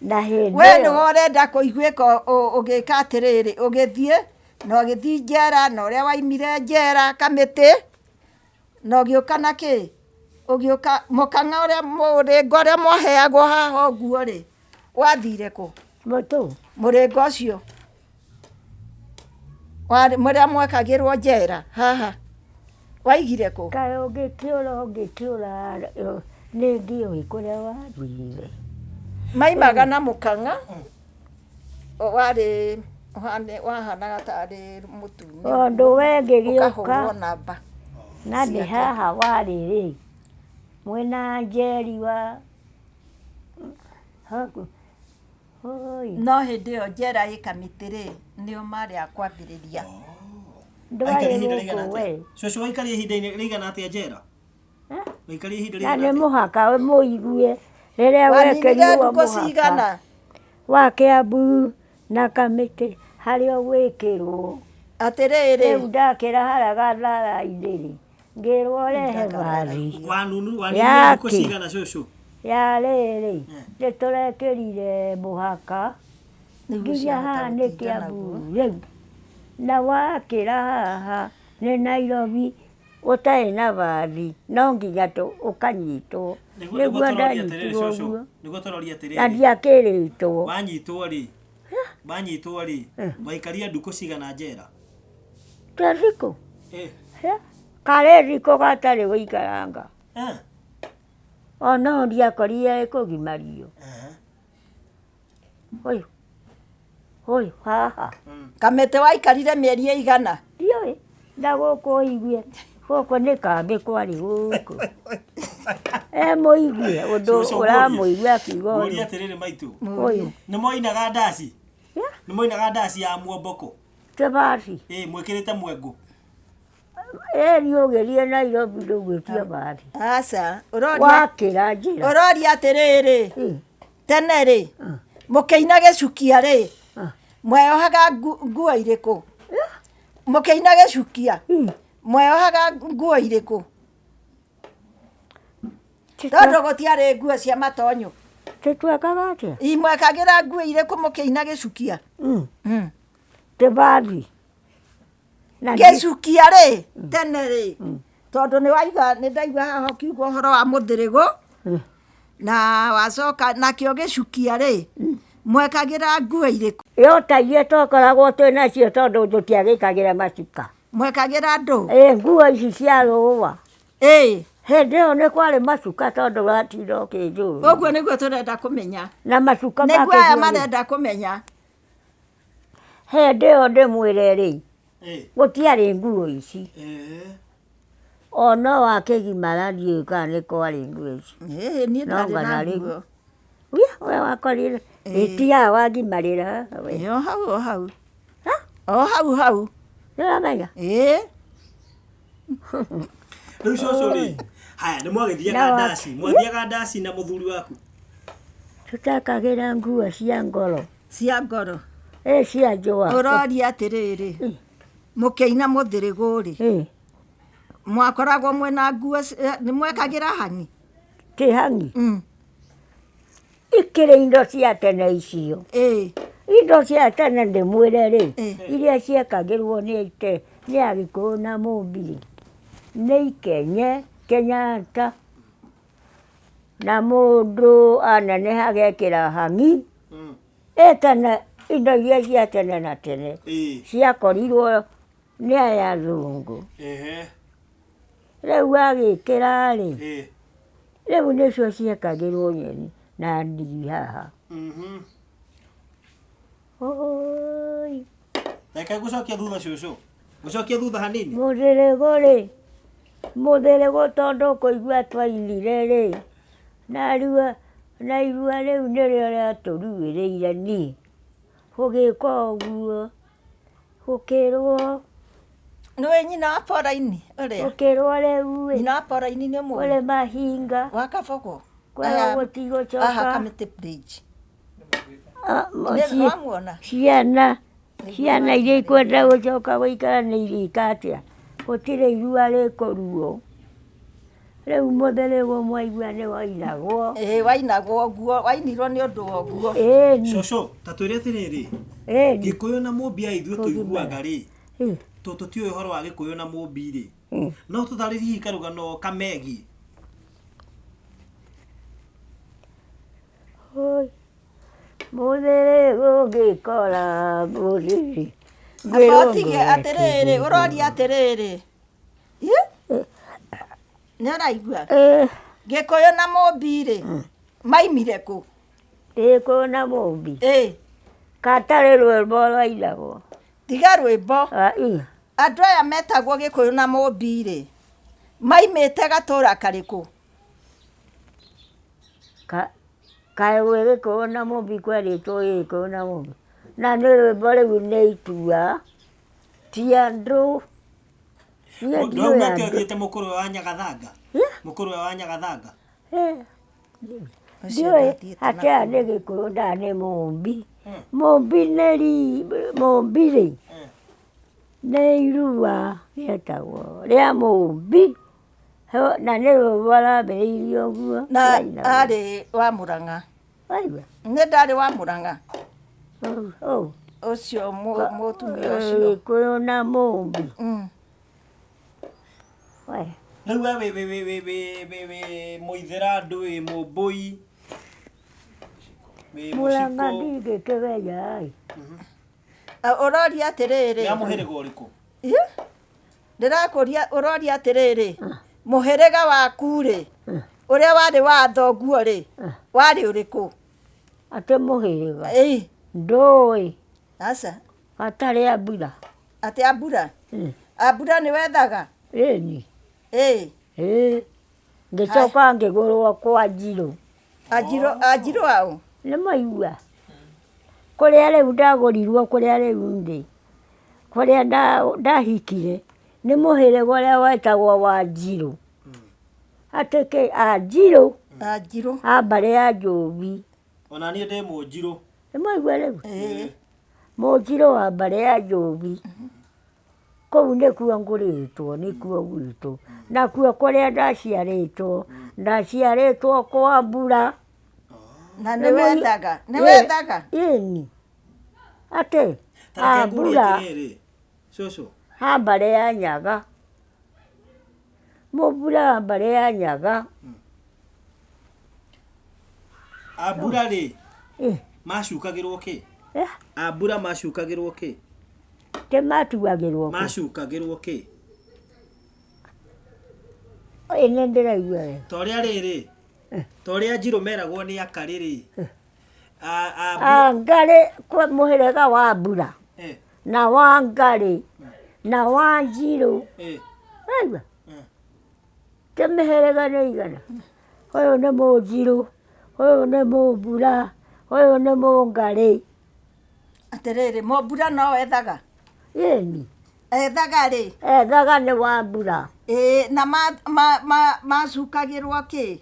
na hĩndĩ We ĩyo nĩwe ũrenda kũiguĩka ũgĩka atĩrĩrĩ, ũgĩthiĩ na ũgĩthiĩ njera na ũrĩa waimire njera kamĩtĩ na ũgĩũka na kĩ, ũgĩũka mũkang'a ũrĩa mũrĩnga ũrĩa mwaheagwo haha ũguo rĩ, wathire kũ? Mũtũ. Mũrĩnga ũcio warĩ mũrĩa mwekagĩrwo njera haha waigire kũ? Kaĩ ũngĩkĩũra ũngĩkĩũra nĩ ndiũĩ kũrĩa wathire. Maimaga na mũkang'a warĩ wahanaga tarĩ mũtune Tondũ we ngĩgĩũka ũkahũrwo namba. Na nĩ haha warĩ rĩ, mwĩna Njeri wa haku Oi. No hĩndĩ ĩyo njera ĩ kamĩtĩ rĩ, nĩo marĩ a kwambĩrĩria. Ndwarĩ Aikarire ihinda rĩigana gũkũ atĩa? we. Cũcũ waikarire ihinda rĩigana atĩa njera? Waikarire ihinda Na rĩigana nĩ atĩa? mũhaka mũigue rĩrĩa Waninire wekĩrirwo ndukũ mũhaka cigana? wa Kĩambu na kamĩtĩ harĩa ũgwĩkĩrwo. Atĩrĩrĩ. Rĩu ndakĩra harĩa gathara-inĩ rĩ, ngĩrwo rehe bathi. Wanunu waninire ndukũ Yake. cigana cũcũ? Ya rĩrĩ, nĩ tũrekĩrire mũhaka Nĩguo nginya ciahota haha nĩ gũtinda Kĩambu naguo. rĩu na wakĩra haha nĩ Nairobi ũtarĩ na bathi no nginya ũkanyitwo Nĩguo nĩguo nĩguo tũroria atĩrĩrĩ ndanyitirwo cũcũ. ũguo Nĩguo tũroria na atĩrĩrĩ. ndiakĩrĩtwo Wanyitwo rĩ, wanyitwo rĩ, waikarire ndukũ cigana njera? Ta thikũ Eh. Karĩ thikũ gatarĩ gũikaranga Eh. ona ndiakorire ĩkũgimario Eh. Ũyũ ũyũ haha Kamĩtĩ waikarire mĩeri ĩigana? Ndiũĩ na gũkũ ũigue gũkũ nĩ kambĩ kwarĩ gũkũ e mũigue ũndũ Cũcũ, ũramũigua akiuga Ngũrie ũyũ atĩrĩrĩ maitũ. Ũyũ. Nĩ mwainaga ndaci? Nĩ mwainaga ndaci ya muomboko? Tĩbaci. Ĩ mwĩkĩrĩte mwengũ. Ĩni ũgĩthiĩ Nairobi ndũgwĩtia bathi. Aca, ũroria Wakĩra njĩra. Ũroria atĩrĩrĩ, tene rĩ, mũkĩina gĩcukia rĩ, mweyohaga nguo irĩkũ? Mũkĩina gĩcukia, mweyohaga nguo irĩkũ? Tondũ gũtiarĩ nguo cia matonyo. Tũtwekaga atĩa? Ĩ mwekagĩra nguo irĩkũ mũkĩina gĩcukia? Tĩbathi. Gĩcukia rĩ, tene rĩ, tondũ nĩ waiga nĩ ndaigua haha ũkiuga ũhoro wa mũthĩrĩgũ, na wacoka nakĩo gĩcukia rĩ, mwekagĩra nguo irĩkũ? Yo ta iria twakoragwo twĩ nacio tondũ tũtiagĩkagĩra macuka. Mwekagĩra ndũ? Ĩ nguo ici cia rũa. Ĩ. Hĩndĩ ĩyo nĩ kwarĩ macuka tondũ watinda ũkĩnjũra. Ũguo nĩguo tũrenda kũmenya. Na macuka Nĩguo aya makĩthiĩ- marenda kũmenya. Hĩndĩ ĩyo ndĩmwĩre rĩ, gũtiarĩ nguo ici. Ona wakĩgimara ndiũĩ kana nĩ kwarĩ nguo ici. Niĩ No ndarĩ na ngana rĩu. nguo. Wia, we wakorire, ĩti haha wagimarĩra haha we. Ĩ, o hau o hau. O hau hau. Nĩũramenya? Ĩĩ. Rĩu cũcũ rĩ, haya nĩ mwagĩthiaga Na wa- ndaci, mwathiaga ndaci na mũthuri waku? Tũtekagĩra nguo cia ngoro. Cia ngoro. Ĩ cia njũa. Ũroria atĩrĩrĩ, mũkĩina mũthĩrĩgũ rĩ, mwakoragwo mwĩna nguo, nĩ mwekagĩra hang'i? Ti hang'i? Ikĩrĩ indo cia tene icio. Indo cia tene ndĩmwĩre rĩ, iria ciekagĩrwo nĩ Agĩkũyũ na Mũmbi rĩ, Nĩ ikenye Kenyatta. Na mũndũ aneneha agekĩra hang'i, ĩtene indo iria cia tene na tene ciakorirwo nĩ aya athũngũ. Rĩu agĩkĩra rĩ, rĩu nĩcio ciekagĩrwo nyeni na ndigi haha. Ũũi. Reke ngũcokie thutha cũcũ. Ngũcokie thutha hanini. Mũthĩrĩgũ rĩ, mũthĩrĩgũ tondũ kũigua twainire rĩ, narua na irua rĩu nĩrĩo rĩatũruĩrĩire niĩ, gũgĩka ũguo, gũkĩrwo. Nĩũĩ nyina wa Polaini ũrĩa? Gũkĩrwo rĩu ĩ. Nyina wa Polaini nĩ ũmũĩ? Kũrĩ mahinga. Wa Kabogo? Kwĩrwo gũtigũcoka. Haha Kamĩtĩ Bridge. Nĩ wamuona? Ciana, ciana iria ikwenda gũcoka gũikara nĩ irĩka atĩa? Gũtirĩ irua rĩkũruo. Rĩu mũthĩrĩgũ mwaigua nĩ wainagwo. Ĩĩ wainagwo ũguo, wainirwo nĩ ũndũ wa ũguo. Ĩni. Cũcũ, ta twĩre atĩrĩrĩ, Ĩni. Gĩkũyũ na Mũmbi aya ithuĩ tũiguaga rĩ, to tũtiũĩ ũhoro wa Gĩkũyũ na Mũmbi rĩ, no tũtarĩrie hihi karũgano kamegiĩ? Mũthĩrĩ gũgĩkora mũthĩrĩ. Amba ũtige atĩrĩrĩ, ũroria atĩrĩrĩ. Nĩ ũraigua? Gĩkũyũ na Mũmbi rĩ, maimire kũ? Gĩkũyũ na Mũmbi? Ĩĩ. Katarĩ rwĩmbo rwainagwo. Tiga rwĩmbo. Andũ aya metagwo Gĩkũyũ na Mũmbi rĩ, maimĩte gatũra karĩkũ? Kaĩ gwĩ Gĩkũyũ na Mũmbi kwerĩtwo gwĩ Gĩkũyũ na Mũmbi? Na nĩ rwĩmbo rĩu nĩ itua, ti andũ. Ndwaumĩte ũthiĩte mũkũrwe wa Nyagathanga? Mũkũrwe wa Nyagathanga? Ndiũĩ atĩ aya nĩ Gĩkũyũ na aya nĩ Mũmbi. Mũmbi nĩ Mũmbi rĩ, nĩ irua rĩetagwo rĩa Mũmbi. Na nĩ rwĩmbo rwambĩrĩirie ũguo. Na arĩ wa Mũrang'a. Waigua? Nĩ ndarĩ wa Mũrang'a. Ũũ. Ũcio mũtumia ũcio. Gĩkũyũ na Mũmbi. We. Rĩu we wĩ wĩ wĩ wĩ wĩ wĩ wĩ mũithĩrandũ wĩ mũmbũi wĩ Mũrang'a mũcikũ ndingĩkĩmenya ĩ. Ũroria atĩrĩrĩ. Nĩ a mũhĩrĩga ũrĩkũ? Ndĩrakũria ũroria atĩrĩrĩ, mũhĩrĩga waku-rĩ, ũrĩa warĩ wa thoguo-rĩ, warĩ ũrĩkũ? Atĩ mũhĩrĩga? Ĩĩ. Ndũĩ. Aca. Hatarĩ ambura. Atĩ ambura? Ambura nĩ wethaga? Ĩni. Ĩĩ. Ĩĩ. Ngĩcoka ngĩgũrwo kwa Njirũ. Anjirũ, Anjirũ aũ? Nĩ mwaigua? Kũrĩa rĩu ndagũrirwo kũrĩa rĩu ndĩ, kũrĩa ndahikire, nĩ mũhĩrĩga ũrĩa wetagwo Wanjirũ. Atĩ kĩ? Anjirũ. Anjirũ. A mbarĩ ya Njũũi. Ona niĩ ndĩ Mũnjirũ. Nĩ mwaigua rĩu? Mũnjirũ wa mbarĩ ya Njũũi. Kũu nĩkuo ngũrĩtwo, nĩkuo gwitũ. Nakuo kũrĩa ndaciarĩtwo, ndaciarĩtwo kwa mbura. Na nĩ wethaga? Nĩ wethaga? Ĩni. Atĩ, Ta reke ngũrie mbura. atĩrĩrĩ, cũcũ. Ha mbarĩ ya Nyaga. Mũmbura wa mbarĩ ya Nyaga. Ambura rĩ, macukagĩrwo kĩ? Ambura macukagĩrwo kĩ? Kĩ matuagĩrwo kĩ? Macukagĩrwo kĩ? Ĩ nĩ ndĩraigua wega. Ta ũrĩa rĩrĩ, ta ũrĩa Njirũ meragwo nĩ Akarĩ rĩ, Angarĩ kwĩ mũhĩrĩga wa Mbura na wa Ngarĩ na wa Njirũ. Waigua? Ti mĩhĩrĩga nĩ igana? Ũyũ nĩ Mũnjirũ, ũyũ nĩ Mũmbura, ũyũ nĩ Mũngarĩ. Atĩrĩrĩ, Mũmbura no ethaga? Ĩni. Ethaga rĩ? Ethaga nĩ Wambura. Ĩĩ, na macukagĩrwo kĩ?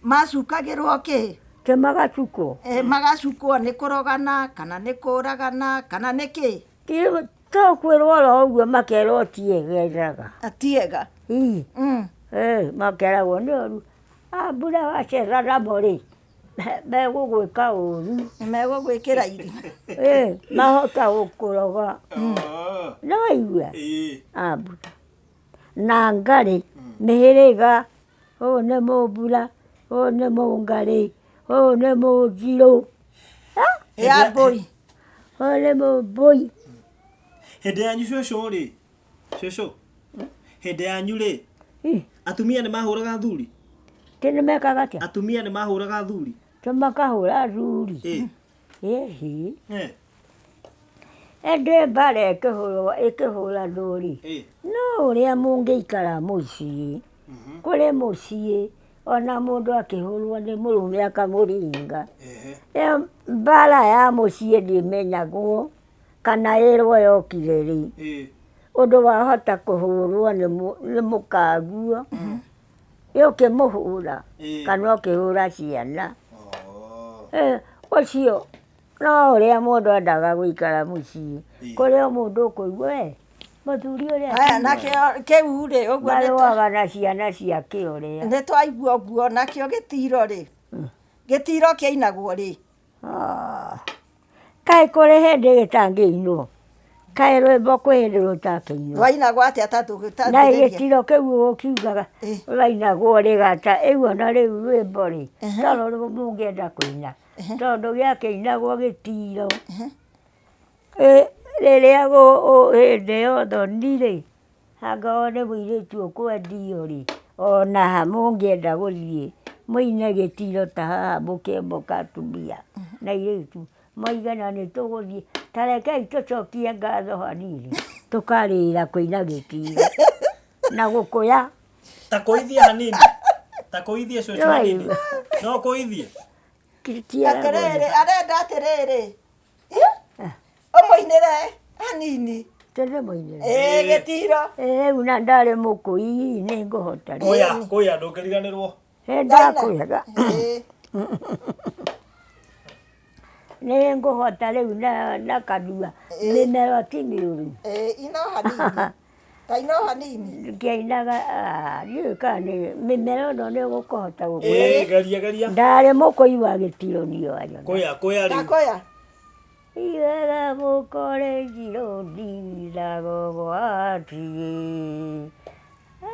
Macukagĩrwo kĩ? Kĩ magacukwo? Ĩĩ, magacukwo nĩ kũrogana kana nĩ kũragana kana nĩ kĩ? To kwĩrwo oro ũguo makerwo ti ega ethaga. Ti ega? Ii. Makeragwo nĩ oru. Ambura wacera namo rĩ, megũgwĩka ũru. Megũgwĩkĩra irima. Ĩĩ, mahota gũkũroga. Nĩ waigua? Ambura. na Ngarĩ, mĩhĩrĩga, ũyũ nĩ Mũmbura, ũyũ nĩ Mũngarĩ, ũyũ nĩ Mũnjirũ, Ya mbũi. ũyũ nĩ Mũmbũi. Hĩndĩ yanyu cũcũ rĩ, cũcũ, hĩndĩ yanyu rĩ, atumia nĩ mahũraga athuri? Kĩ nĩ mekaga atĩa? Atumia nĩ mahũraga athuri? Tĩ makahũra athuri? Ĩhi. Ĩndĩ mbara ĩkĩhũrwo ĩkĩhũranwo rĩ, no ũrĩa mũngĩikara mũciĩ, kũrĩ mũciĩ ona mũndũ akĩhũrwo nĩ mũrũme akamũringa. Ĩyo mbara ya mũciĩ ndĩmenyagwo kana ĩrwo yokire rĩ, ũndũ wahota kũhũrwo nĩ mũkaguo, ĩ ũkĩmũhũra kana ũkĩhũra ciana. Ũcio no ũrĩa mũndũ endaga gũikara mũciĩ, kũrĩ o mũndũ ũkũigua we mũthuri ũrĩa Aya nakĩo kĩu rĩ ũguo nĩ marũaga na ciana ciake ũrĩa. Nĩ twaigua ũguo nakĩo gĩtiro rĩ, gĩtiro kĩainagwo rĩ? Ah, Kaĩ kũrĩ hĩndĩ gĩtangĩinwo? Kaĩ rwĩmbo kwĩ hĩndĩ rũtakĩinwo? Rwainagwo atĩa ta Na tũgĩtambĩrĩria? gĩtiro kĩu ũkiugaga rwainagwo rĩgata rĩu ona rĩu rwĩmbo rĩ toro mũngĩenda kũina tondũ gĩakĩinagwo gĩtiro rĩrĩa hĩndĩ ya ũthoni rĩ Angorwo nĩ mũirĩtu ũkwendio rĩ, ona ha mũngĩenda gũthiĩ mũine gĩtiro ta haha mũkĩamũka atumia na airĩtu, mwaigana nĩ tũgũthiĩ, ta rekei tũcokie ngatho hanini, tũkarĩra kũina gĩtiro na gũkũya. Ta kũithie hanini. Ta kũithie cũcũ hanini. No kũithie. Atĩrĩrĩ, arenda atĩrĩrĩ, Ũmũinĩre hanini. Tene mũinĩre. Ĩĩ gĩtiro. Rĩu na ndarĩ mũkũi nĩ ngũhota. Kũya, kũya ndũngĩriganĩrwo. Nĩ ndakũyaga. Nĩ ngũhota rĩu na kanua. Mĩmero ti mĩũru. Ĩĩ ina o hanini. Ta ina o hanini. Ngĩinaga ndiũĩ kana nĩ mĩmero ĩno nĩ ũgũkũhota gũkũya. Ĩĩ geria geria. Ndarĩ mũkũi wa gĩtiro niĩ wanyona. Kũya kũya rĩu. Ndakũya. Iwega mũkore njirũ ndithago gwati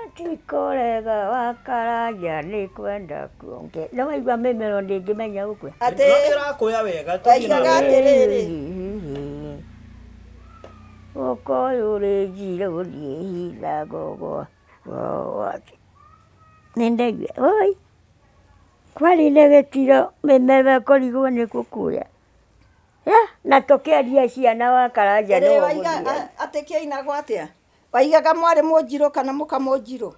atikorega wa karanja nĩ kwenda kuonge. Nĩ waigua mĩmero ndĩngĩmenya gũkũya. Atĩ. No nĩ ũrakũya wega tũthiĩ na Waigaga mbere. atĩrĩrĩ. Mũkũyũ ũrĩ njirũ ndiĩhithago gwati. Nĩ ndaigua oi kwani nĩ gĩtiro mĩmero ĩkũrigwo nĩ gũkũya. Na tũkĩaria ciana wa karanja Ĩrĩ nĩwe waiga ũgũthiaga. Atĩ kĩainagwo atĩa? Waigaga mwarĩ mũnjirũ kana mũka mũnjirũ?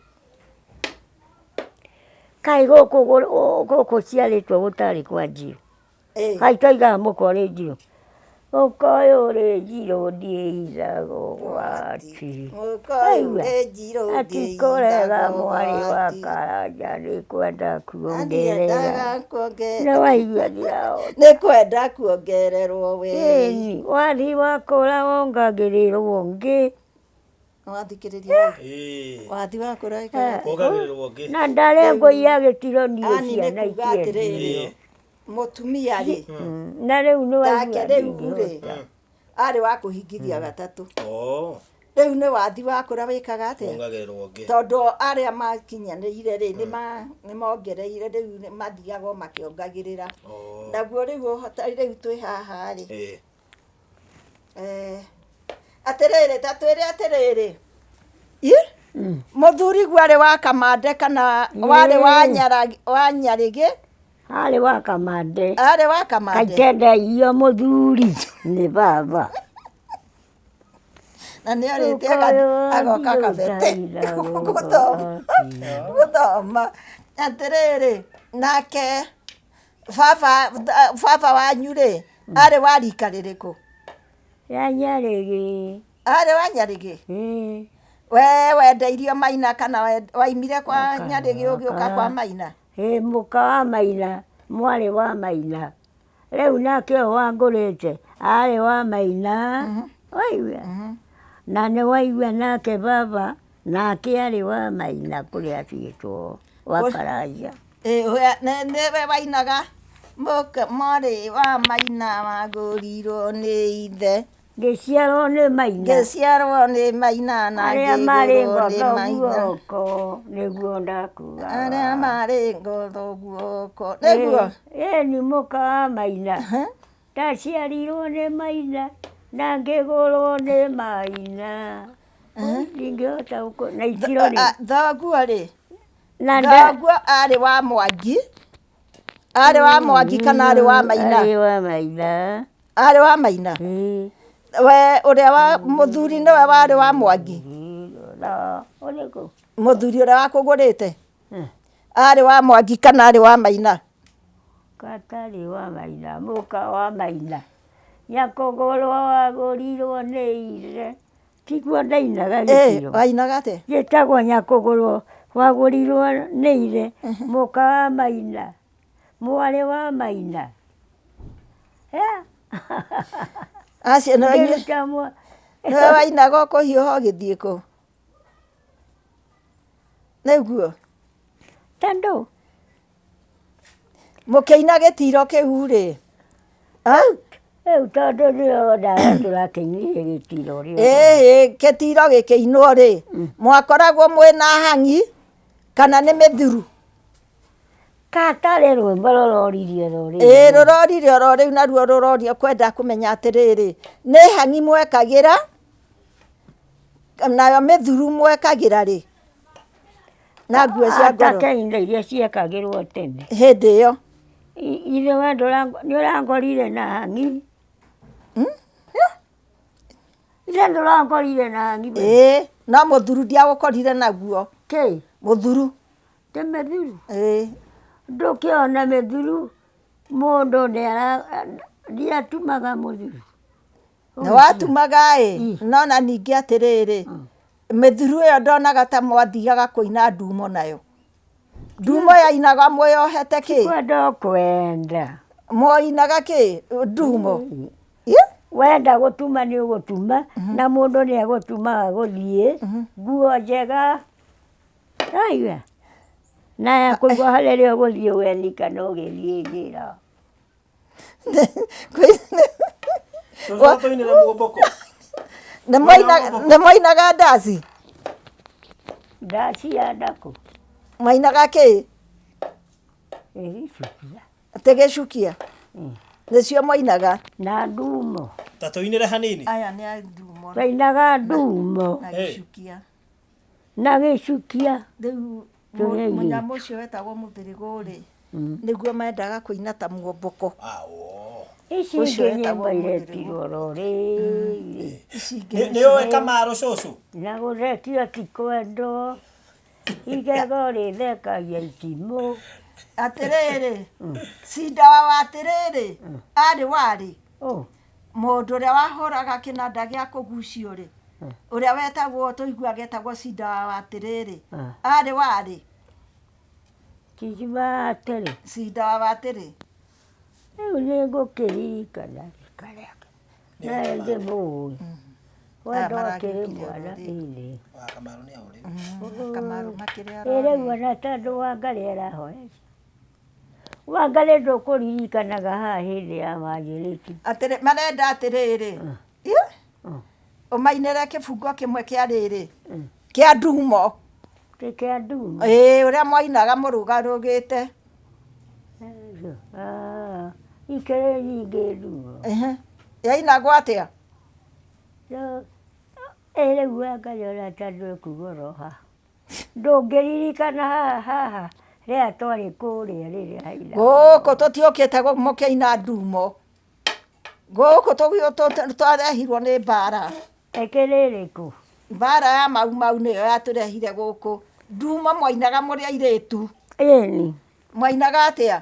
Kaĩ gũkũ gũkũ ciarĩtwo gũtarĩ kwa njirũ? Kaĩ twaigaga mũka ũrĩ njirũ? Mũka ũyũ ũrĩ njirũ ndiĩhithaga ũgwati. Mũka ũyũ ũrĩ njirũ Atikũrega ndiĩhithaga mwarĩ wa ũgwati. Karanja nĩ kwenda kuongerera. Ndiendaga kuongerera. Nĩ waigua ndirahota. Nĩ kwenda kuongererwo we. Ĩni, wathi wakũra wongagĩrĩrwo ũngĩ. Wathikĩrĩria we. Ĩĩ. Wathi wakũra ĩkaga atĩa? Wongagĩrĩrwo ũngĩ. Na ndarĩ ngũiya gĩtiro niĩ Ani nĩ ciana kuga ikĩendio. atĩrĩrĩ, mũtumia rĩ, Na rĩu nĩ waigua take rĩu rĩ, ndingĩhota. arĩ wa kũhingithia gatatũ. Oh, Rĩu nĩ wathi wakũra wĩkaga atĩa? wongagĩrĩrwo ũngĩ. Tondũ arĩa makinyanĩire rĩ, nĩ mongereire rĩu nĩ mathiaga o makĩongagĩrĩra. Oh. Naguo rĩu ũhota rĩu twĩ haha rĩ, Ĩĩ. Atĩrĩrĩ, ta twĩre atĩrĩrĩ, ĩ mũthuri guo arĩ wa Kamande kana warĩ wa wa Nyarĩgĩ? Arĩ wa Kamande. Arĩ wa Kamande. Kaitenda irio mũthuri nĩ baba. Na nĩ orĩte agoka kabete gũthoma gũthoma. Atĩrĩrĩ, nake baba baba wanyu rĩ, arĩ wa rika rĩrĩkũ? Ya Nyarĩgĩ. Arĩ wa Nyarĩgĩ? Ĩĩ. We wendeirio Maina kana waimire kwa Nyarĩgĩ ũgĩũka kwa Maina? Ĩĩ, mũka wa Maina, mwarĩ wa Maina. Rĩu nake ũyũ wangũrĩte arĩ wa Maina, waigua? Na nĩ waigua nake baba nake arĩ wa Maina kũrĩa aciĩtwo wa Karanja. Nĩwe wainaga mũka mwarĩ wa Maina wagũrirwo nĩ ithe. Ngĩciarwo nĩ Maina. Ngĩciarwo nĩ Maina na Arĩa marĩ ngĩgũrwo nĩ ngotho Maina. guoko nĩguo ndakuaga. Arĩa marĩ ngotho guoko. Nĩguo. Ĩni mũka wa Maina. Ndaciarirwo nĩ Maina na ngĩgũrwo nĩ Maina. Ndingĩhota gũkũ na itiro rĩ. Thoguo rĩ, Na nda thoguo arĩ wa Mwangi, arĩ wa Mwangi kana arĩ wa Maina? Arĩ wa Maina. Arĩ wa Maina? Ĩĩ. We ũrĩa wa mũthuri nĩwe warĩ wa Mwangi? Na ũrĩkũ? Mũthuri ũrĩa wakũgũrĩte? Arĩ wa Mwangi kana arĩ wa Maina? Gatarĩ wa Maina, mũka wa Maina. Nyakũgũrwo wagũrirwo nĩ ithe. Tiguo ndainaga gĩtiro. Wainaga atĩa? Gĩtagwo nyakũgũrwo wagũrirwo nĩ ithe, mũka wa Maina, mwarĩ wa Maina. Acio nĩwe wainaga ũkũhiũha ũgĩthiĩ kũ? Nĩguo? Tondũ Mũkĩina gĩtiro kĩu rĩ, Rĩu tondũ ndĩrona tũrakĩinire gĩtiro rĩ. Ĩhĩ, gĩtiro gĩkĩinwo rĩ, mwakoragwo mwĩna hang'i kana nĩ mĩthuru? Katarĩ rwĩmbo rũroririe rũrĩrĩ. Ĩĩ rũrorire oro rĩu naruo rũroria kwenda kũmenya atĩrĩrĩ, nĩ hang'i mwekagĩra, nayo mĩthuru mwekagĩra rĩ? Na nguo cia ngoro. Ata indo iria ciekagĩrwo tene. Hĩndĩ ĩyo. Ithe we nĩ ũrangorire na hang'i. Ithe ndũrangorire na hang'i we. Ĩĩ, no mũthuru ndiagũkorire naguo. Kĩ? Mũthuru. Ti mĩthuru? Ĩĩ. Ndũkĩona mĩthuru mũndũ ndiatumaga mũthuru. Nĩ watumaga ĩ, no na ningĩ atĩrĩrĩ, mĩthuru ĩyo ndonaga ta mwathiaga kũina ndumo nayo. Ndumo yainaga mwĩyohete kĩ? Kwenda ũkwenda. Mwainaga kĩ? Ndumo. Wenda gũtuma nĩ ũgũtuma, na mũndũ nĩ egũtumaga gũthiĩ, nguo njega, waigua? Na ya kũigwo harĩa ũgũthiĩ ũgeni kana ũgĩthiĩ njĩra. Tũinĩre mũgomboko. Nĩ mwainaga ndaci? Ndaci ya ndakũ? Mwainaga kĩ? Gĩcukia. Atĩ gĩcukia? Nĩcio mwainaga? Na ndumo. Ta tũinĩre hanini. Aya nĩ a ndumo. Twainaga ndumo. Na gĩcukia. Na gĩcukia. Rĩu mũnyamũ ũcio wetagwo mũthĩrĩgũ rĩ, nĩguo mendaga kũina ta muomboko. Ici Ũcio ingĩ nyĩmbo wetagwo mũthĩrĩgũ. iretirwo oro rĩrĩ. Ici ingĩ Nĩ ũĩ Kamaru cũcũ? Na gũthekio ti kwendwo, igego rĩthekagia itimũ. Atĩrĩrĩ, cinda wa atĩrĩrĩ, arĩ warĩ? Mũndũ ũrĩa wahũraga kĩnanda gĩa kũgucio rĩ, ũrĩa wetagwo tũiguaga etagwo cinda wa atĩrĩrĩ, arĩ warĩ? Cinda wa atĩrĩ. Cinda wa atĩrĩ. Rĩu nĩ ngũkĩririkana rika rĩake. Nawe ndĩmũĩ. Wendo akĩrĩ mwana ĩĩ. Kamaru makĩrĩ Ĩ rĩu ona tondũ Wangarĩ arahoya Wangarĩ ndũkũririkanaga haha hĩndĩ ya manjĩrĩti. Atĩrĩ, marenda atĩrĩrĩ, ũmainĩre kĩbungo kĩmwe kĩa rĩrĩ, kĩa ndumo. Kĩ kĩa ndumo? Ĩĩ, ũrĩa mwainaga mũrũgarũgĩte. Ikĩrĩ nyingĩ ndumo. Yainagwo atĩa? Ĩ rĩu Wangarĩ ona ta ndwĩkuga oro haha. Ndũngĩririkana haha haha rĩrĩa twarĩ kũrĩa rĩrĩa hainaga. Gũkũ tũtiũkĩte mũkĩina ndumo. Gũkũ twarehirwo nĩ mbara. Ĩkĩrĩ ĩrĩkũ? Mbara ya Mau Mau nĩyo yatũrehire gũkũ. Ndumo mwainaga mũrĩ airĩtu. Ĩni. Mwainaga atĩa?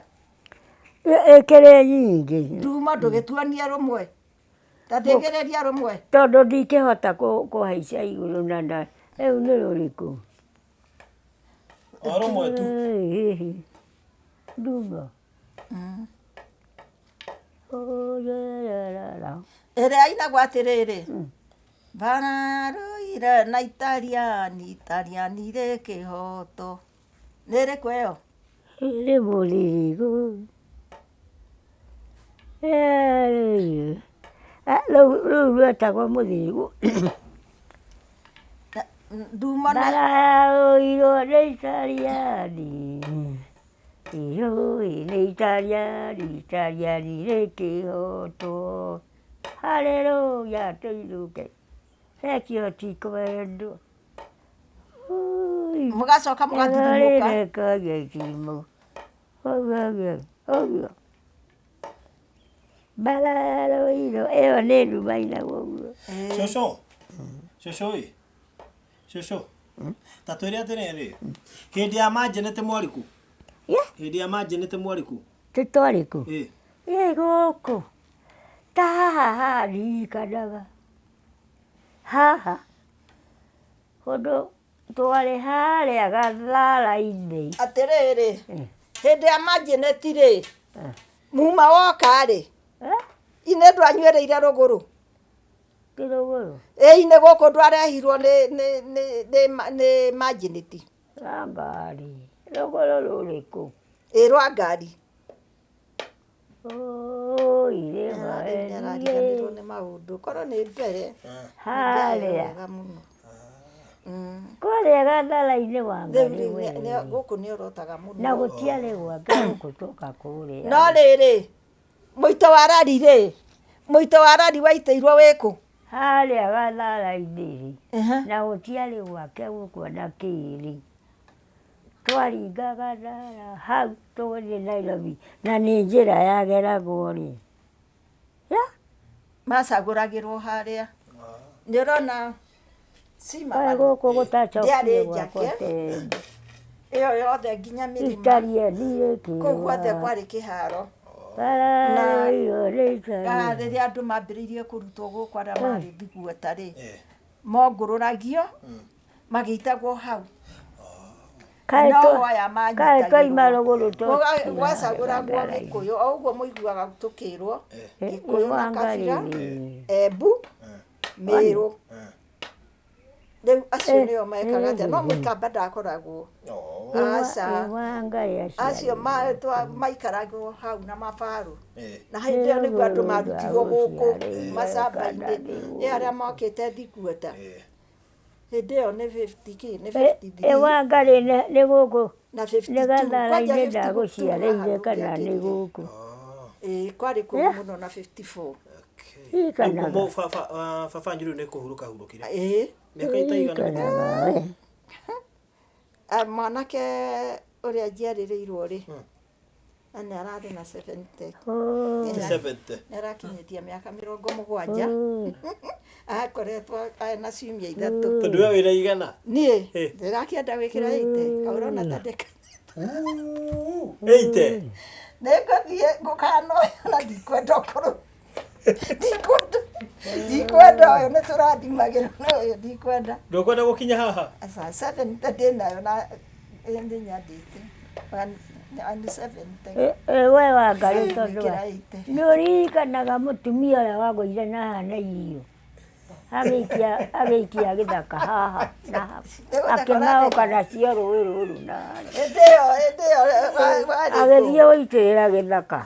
Ĩkĩrĩ nyingĩ. Ndumo ndũgĩtuonie rũmwe. Ta thĩgĩrĩria rũmwe. Tondũ ndingĩhota kũhaica igũrũ na nda. Rĩu nĩ rũrĩkũ? O rũmwe tu. Ndumo. Ĩrĩa ĩinagwo atĩrĩrĩ, Mbararũire na Itariani, Itariani rĩ kĩhoto. Nĩ ĩrĩkũ ĩyo? Ĩrĩ mũthirigo. Rũu rwetagwo mũthigu. Nduma na Ndaraũirwo nĩ Itariani, Ĩũĩ nĩ Itariani, Itariani rĩkĩhotwo. Haleluya tũinũke, thengio ti kwendwo. Ũi, Mũgacoka mũgathurumũka. Rĩrekagia itimũ. Ũguo. Mbararũirwo, ĩyo nĩ nduma inagwo ũguo. Cũcũ, cũcũ ĩ, cũcũ, ta twĩre atĩrĩrĩ, hĩndĩ ya manjenete mwarĩ kũ? Ye, Hĩndĩ ya manjenete mwarĩ kũ? tũtwarĩ kũ? Ĩ, Ĩ gũkũ, ta haha haha ndirikanaga, haha, ũndũ Twarĩ harĩa gathara-inĩ. Atĩrĩrĩ, hĩndĩ ya manjĩnĩti-rĩ, muma woka-rĩ, inĩ ndwanyuĩrĩire rũgũrũ? Kĩrũgũrũ? Ĩ inĩ gũkũ ndwarehirwo nĩ nĩ nĩ nĩ nĩ manjĩnĩti? Rwa ngari. Rũgũrũ rũrĩkũ? Ĩ rwa ngari. Ũũi Rĩu nĩarariganĩrwo nĩ maũndũ korwo nĩ mbere Harĩa. wega mũno. Kũrĩa gathara-inĩ wa Rĩu Ngai rĩu we. gũkũ nĩ orotaga mũno. Na gũtiarĩ gwake gũkũ tũka kũrĩa. No rĩrĩ, mũito wa rari rĩ, mũito wa rari waitĩirwo wĩkũ? Harĩa gathara-inĩ rĩ, na gũtiarĩ gwake gũkũ ona kĩrĩ. Twaringaga thara hau tũgĩthiĩ Nairobi, na nĩ njĩra yageragwo rĩ, ya. Macagũragĩrwo harĩa. Nĩ ũrona cima Kaĩ gũkũ gũtacokire ndĩarĩ gwakwa njake tene. ĩyo yothe nginya mĩrĩma. Kũu guothe kwarĩ kĩharo. Na rĩrĩa andũ mambĩrĩirie kũrutwo gũkũ arĩa marĩ thiguota rĩ, mongũrũragio magĩitagwo hau. Kaĩ No twa- aya kaĩ twaima manyitagĩrwo. rũgũrũ Gũga- Gwacagũragwo Gĩkũyũ, o ũguo mũiguaga tũkĩrwo, Gĩkũyũ na Kabira, Embu, Mĩrũ. Rĩu acio nĩo mekaga atĩa, no Mũikamba ndakoragwo. Aca. Acio maikaragwo hau na mabarũ. Na hĩndĩ ĩyo nĩguo andũ marutirwo gũkũ macamba-inĩ, ĩ arĩa mokĩte thiguota. Hĩndĩ ĩyo nĩ 50 kĩ, nĩ 53. Wangarĩ nĩ gũkũ Na nĩ 52, gathara-inĩ kwanja 52 ndagũciarĩire haha kana nĩ ndũngĩakĩrire. gũkũ. Ĩĩ kwarĩ kũru mũno na 54. Ririkanaga. Baba wanyu rĩu nĩ kũhurũka ahurũkire. Ĩĩ. Mĩaka ĩtaigana. Ririkanaga we. Ah, mwanake ũrĩa njiarĩrĩirwo rĩ, na nĩ ararĩ na 70. Oh, 70. Nĩ arakinyĩtie mĩaka 70. Akoretwo na ciumia 3. Tondũ we wĩna igana. Niĩ ndĩrakĩenda gwĩkĩra 80, kaĩ ũrona ta ndĩka. 80. Nĩ ngũthiĩ ngũkana ũyũ na ndikwenda ũkũrũ. Ndikwenda. Ndikwenda ũyũ nĩ tũrathimagĩrwo na ũyũ ndikwenda. Ndũkwenda gũkinya haha? Aca 70 ndĩnayo na nĩ nyandĩte. One 70. We Wangarĩ tondũ Gwĩkĩra 80. nĩ ũririkanaga mũtumia ũrĩa wagũire na haha na irio agĩikia agĩikia gĩthaka haha na haha akĩmaũka nacio rũĩ rũrũ na harĩa. Hĩndĩ ĩyo hĩndĩ ĩyo warĩ kũ? Agĩthiĩ gũitĩrĩra gĩthaka.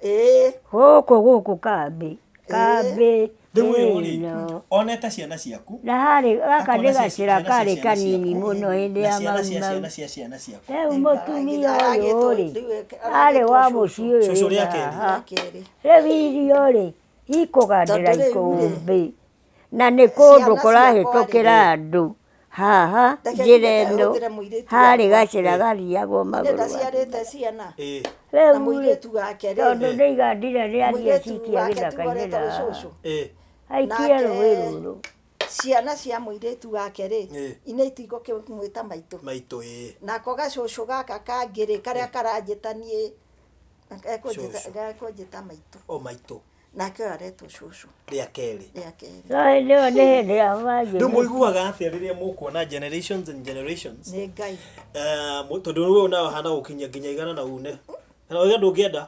Ĩĩ. Gũkũ gũkũ kambĩ kambĩ Rĩu ũyũ rĩ, ĩno. onete ciana ciaku. Na harĩ gaka nĩ Akona gacĩra ciana cia karĩ ciana kanini ciaku, mũno hĩndĩ na ya ciana mau cia mau. ciana cia ciana ciaku. Rĩu mũtumia ũyũ rĩ, arĩ Aragĩtwo wa cũcũ. mũciĩ ũyũ Cũcũ wĩ rĩa kerĩ. haha. Rĩa kerĩ. Rĩu irio rĩ, ikũgandĩra Tondũ rĩu rĩ, ikũmbĩ. Na nĩ kũndũ ciana ciakwa kũrahĩtũkĩra rĩ, andũ haha Reke njĩra nginya ĩno hũthĩre mũirĩtu harĩ wakwa. gacĩra gathiagwo Niĩ magũrũ ndaciarĩte ciana. Ĩĩ. Na Rĩu rĩ, mũirĩtu wake rĩ, tondũ nĩ igandire nĩ athiĩ mũirĩtu acikie wake tiwe gĩthaka-inĩ ũretagwo na cũcũ. Ĩĩ. aikie Nake rũĩ rũrũ. ciana cia mũirĩtu wake rĩ, Ĩĩ. inĩ itigũkĩmwĩta maitũ. Maitũ ĩĩ. Nako gacũcũ gaka kangĩ rĩ, karĩa karanjĩta niĩ, Cũcũ. gekũnjĩta maitũ. O maitũ. Nake ũyũ aretwo cũcũ. Rĩa kerĩ. Rĩa kerĩ. No hĩndĩ ĩyo nĩ hĩndĩ ya Rĩu manjĩ. mũiguaga atĩa rĩrĩa mũkuona generations and generations? Nĩ Ngai. Eh, tondũ rĩu nawe ũhana gũkinyia nginya igana na une. Na ũiga ndũngĩenda.